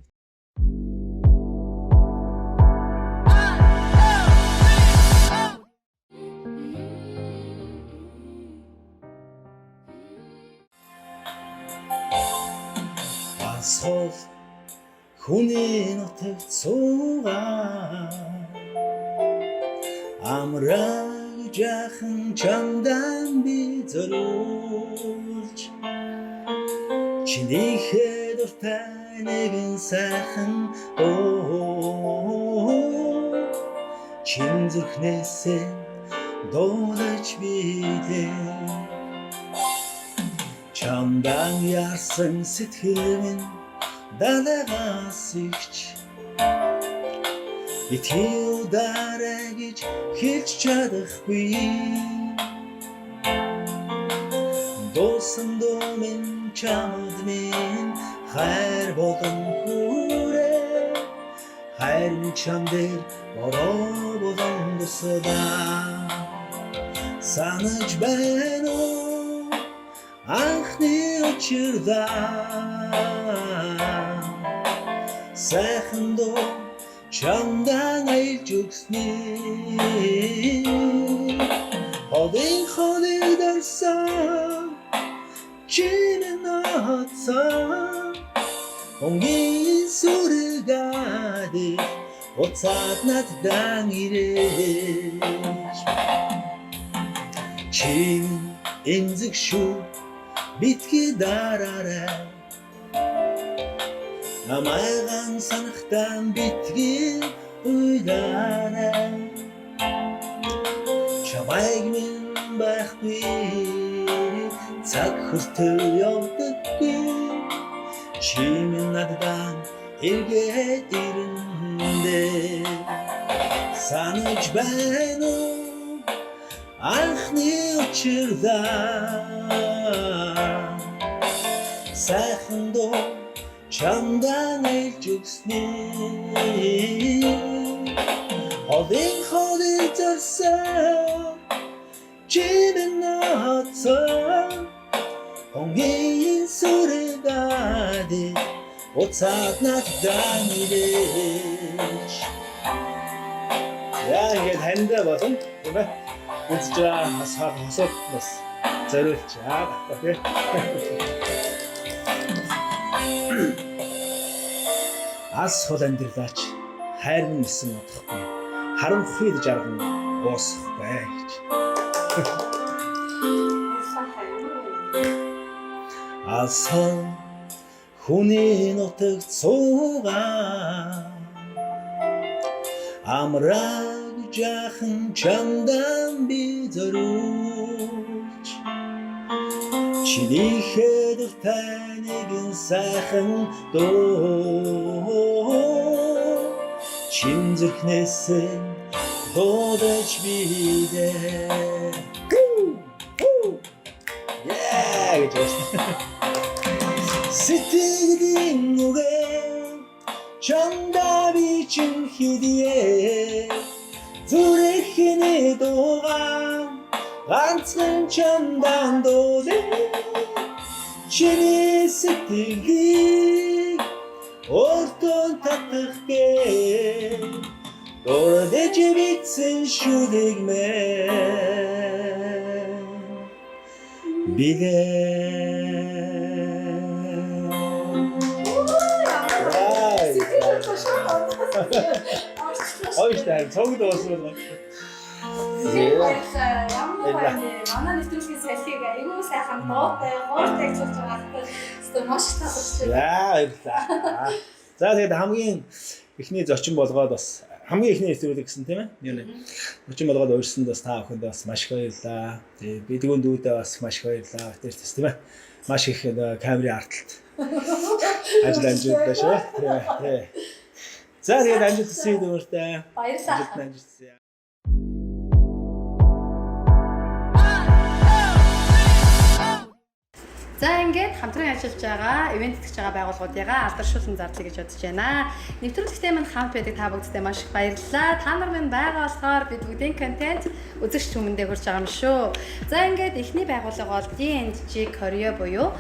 Ганцхан хүний нутагт суугаа амраг жаахан чамдан би зориулж чинийхээ дуртай нэгэн сайхан дуу чин зүрхнээсээ дуулаж билээ. Чамдан ярсан сэтгэл минь далайгаас ихч битгий ударай гэж хэлж чадахгүй. Дуусан дуу минь чамд минь хайр болон хүрээ хайр минь чам дээр бороо болон туслаа. Санаж байна уу анхны учирлаа сайхан дуу чамдан аялж өгсний холын холыг дорсон чиний наацсан хонгийн сүргэдэг буцаад наддан ирэж чи эмзэг шүү битгий дараарай намайг санахтан битгий уйлаарай чамайг минь байхгүй цаг хүртэл явдаггүй чи минь надад эргээд ирэндээ санаж байна уу анхны учирлаа сайхан дуу Чамдаа нэлж өгсний Холын холыг зорсон Чимэн наацсан Хонгийн сүргади Уцаад надад нэрэж. Яа, ингээд хандаа болон, тийм ээ, үзэж байгаа хосоод бас зориулчаа тий. Алс хол амьдралаач хайр минь нисэн удахгүй харанхуйд жарган уусахгүй гэж. Алс хол хүний нутагт суугаа амраг жаахан чамдан би зориулж чиний хэдэртэй нэгэн сайхан дуу чин зүрхнээс дуудаж бидээ. Yeah гэж байна. Сэтгэлийн үгээ чамдаа би чин хэдие зүрхний дуугаа ганцхан чамдаа дуулаа чиний сэтгэлийг өөртөө татах гээ дурдж бичсэн шүлэг мэн билээ. Сэтгэл хөдлөө шууд. Гоё штэ, цог дуусвал. Баярлалаа. Ямар гоё. Манай нэвтрүүлгийн салхийг айгүй сайхан дуутай, хууртай ажиллаж байгаа хэрэг өстой маш их таалагдж байна. За, баярлалаа. За, тэгээд хамгийн эхний зочин болгоод бас хамгийн эхний нэвтрүүлэг гэсэн, тийм ээ. Юу нэ. Зочин болгоод урьсанд бас та бүхэндээ бас маш их баярлалаа. Тэгээд бидгүүн дүүдээ бас маш их баярлалаа. Тэр тэс, тийм ээ. Маш их камерын арталт ажил амжилттай шүү. Тийм ээ. За, тэгээд амжилт хүсье дүүртэй. Баярлалаа. Амжилт амжилт хүсье. За, ингээд хамтран ажиллаж байгаа, ивент тэтгэж байгаа байгууллагуудыгаа алдаршуулсан зарлая гэж бодож байна. Нэвтрүүлэгтэй минь хамт байдаг та бүгдтэй маш их баярлалаа. Та нар минь байгаа болохоор бид бүгдийн контент үзэгч түмэндээ хүрч байгаа юм шүү. За, ингээд эхний байгууллага бол D&G Korea буюу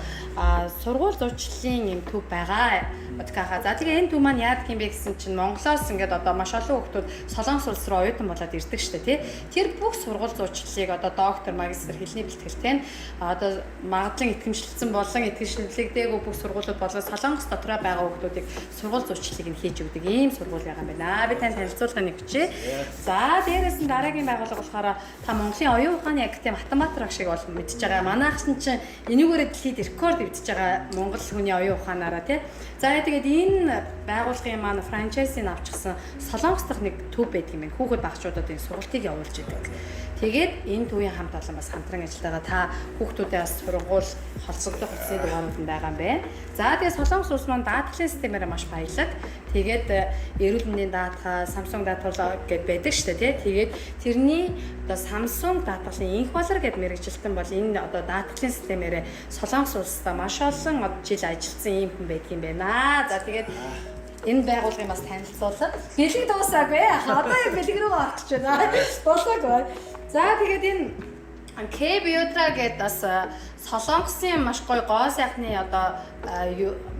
сургууль зурчлалын юм төв байгаа. Подкаха. За, тэгээ энэ төв маань яадаг юм бэ гэсэн чинь Монголоос ингээд одоо маш олон хүмүүс Солонгос улс руу оюутан болоод ирдэг штэ, тий. Тэр бүх сургууль зурчлалыг одоо доктор, магистр, хэлний бэлтгэлтэй нь одоо магадлан итгэмжлэгдсэн болон итгэмжлэгдээгүй бүх сургуулиуд болон Солонгос дотроо байгаа хүмүүсийг сургууль зурчлалыг нь хийж өгдөг ийм сургууль байгаа юм байна. Би танд танилцуулгыг өгчээ. За, дээрээс нь дараагийн байгууллага болохоор та Монголын оюун ухааны академи математик шиг бол мэдж байгаа. Манайх чинь энүүгээрээ дэлхийд рекорд эвдэж байгаа монгол хүний оюун ухаанаараа, тий. За, тэгээд энэ байгууллагын маань франчайзыг авчихсан Солонгос дахь нэг төв байдаг юм байна. Хүүхэд багчуудад энэ сургалтыг явуулж идэг. Тэгээд энэ төвийн хамт олон бас хамтран ажиллагаа та хүүхдүүдээ бас сургууль холбогдох утасны дугаарууд нь байгаа юм байна. За, тэгээд Солонгос улс маань даатгалын системээр маш баялаг. Тэгээд эрүүл мэндийн даатгал, Samsung даатгал гэдээ байдаг шүү дээ, тий. Тэгээд тэрний одоо Samsung даатгалын инх болор гэд мэрэгжилтэн бол энэ одоо даатгалын системээр Солонгос улстай маш олон жил ажилласан ийм хүн байдаг юм байна. За, тэгээд энэ байгууллагыг бас танилцуулаад бэлэг дуусаагүй. Одоо яг бэлэг рүү орох гэж байна. Болоогүй. За, тэгээд энэ К Биотра гэдэг бас Солонгосын маш гоё гоо сайхны одоо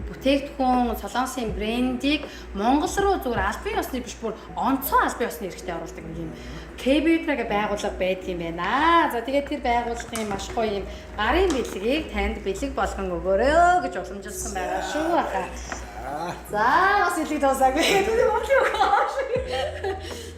бүтээгдэхүүн Солонгосын брендийг Монгол руу зүгээр албан ёсны биш, бүр онцгой албан ёсны эрхтэй оруулдаг нэг юм К Биотра гэх байгууллага байдаг юм байна. За, тэгээд тэр байгууллагын маш гоё юм гарын бэлгийг танд бэлэг болгон өгөөрэй гэж уламжилсан байгаа шүү. За, бас бэлэг дуусаагүй.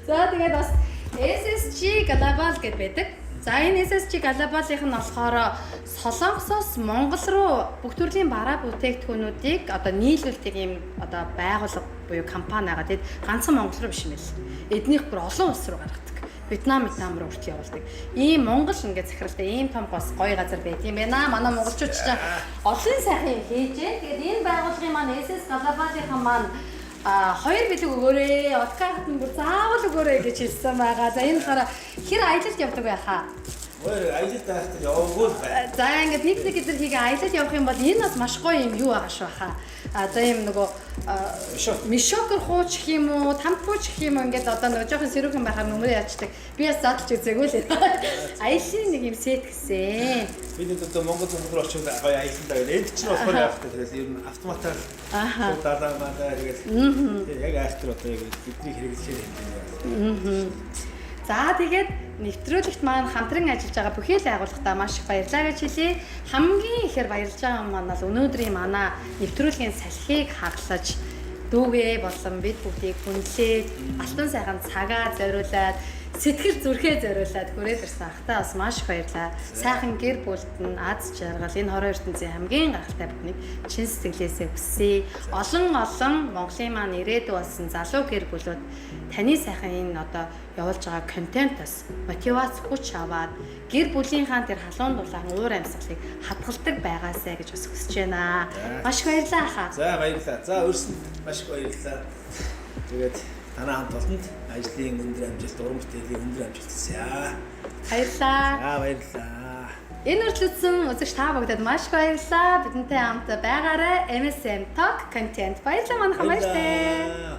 За, тэгээд бас SSG Global гэд байдаг. За, энэ SSG Global-ийнх нь болохоор Солонгосоос Монгол руу бүх төрлийн бараа бүтээгдэхүүнүүдийг одоо нийлүүлдэг ийм одоо байгууллага буюу компани байгаа. Тэгэд ганцхан Монгол руу биш юм байл. Эднийх бүр олон улс руу гаргадаг. Вьетнам, Вьетнам руу хүртэл явуулдаг. Ийм Монгол ингээд захиралтай ийм том бас гоё газар байт юм байна. Манай монголчууд ч олон сайхан юм хийж ээ. Тэгээд энэ байгууллагын маань SS Global-ийнхан маань хоёр бэлэг өгөөрэй. Откахт нь бүр заавал өгөөрэй гэж хэлсэн байгаа. За, энэ болохоор хэр аялалд явдаг байхаа? Өөр аялалд байхад яваагүй л байна. За, ингээд пикник эдэр хийгээ аялал явах юм бол энэ бас маш гоё юм юу байгаа шүү хаа. Одоо ийм нөгөө мишокер хууч гэх юм уу, тампууч гэх юм уу, ингээд одоо нөгөө жоохон сэрүүхэн байхаар нүмерээ ячдаг. Би бас задлж үзээгүй л. Аялын нэг юм сет гэсэн. Бид одоо Монгол руу очиод гоё аялан даа. Энд чинь болохоор яах вэ? Тэгэл ер нь автоматар далаа мадаа тэгэл яг айхтар одоо яг бидний хэрэглэхээр хэмжээ. За, тэгээд нэвтрүүлэгт маань хамтран ажиллаж байгаа бүхий л байгууллагатаа маш их баярлалаа гэж хэлье. Хамгийн ихээр баярлж байгаа маань бол өнөөдрийн манай нэвтрүүлгийн салхийг хаглаж дүүгээ болон бид бүгдийг хүндлээд, алтан сайхан цагаа зориулаад, сэтгэл зүрхээ зориулаад хүрээд ирсэн ахтаа бас маш их баярлалаа. Сайхан гэр бүлд нь аз жаргал, энэ хорон ертөнцийн хамгийн гайхалтай бүхнийг чин сэтгэлээсээ хүсье. Олон олон Монголын маань ирээдүй болсон залуу гэр бүлүүд таны сайхан энэ одоо явуулж байгаа контентоос мотивац, хүч аваад гэр бүлийнхаа тэр халуун дулаахан уур амьсгалыг хадгалдаг байгаасай гэж бас хүсэж байна. Маш их баярлалаа, ахаа. За, баярлалаа. За, өрсөн маш их баярлалаа. Тэгээд танай хамт олонд ажлын өндөр амжилт, уран бүтээлийн өндөр амжилт хүсье. Баярлалаа. За, баярлалаа. Энэ хүртэл үзсэн үзэгч та бүгдэд маш их баярлалаа. Бидэнтэй хамт байгаарай. MSM Talk content. Баярлалаа, манайхан, баяртай.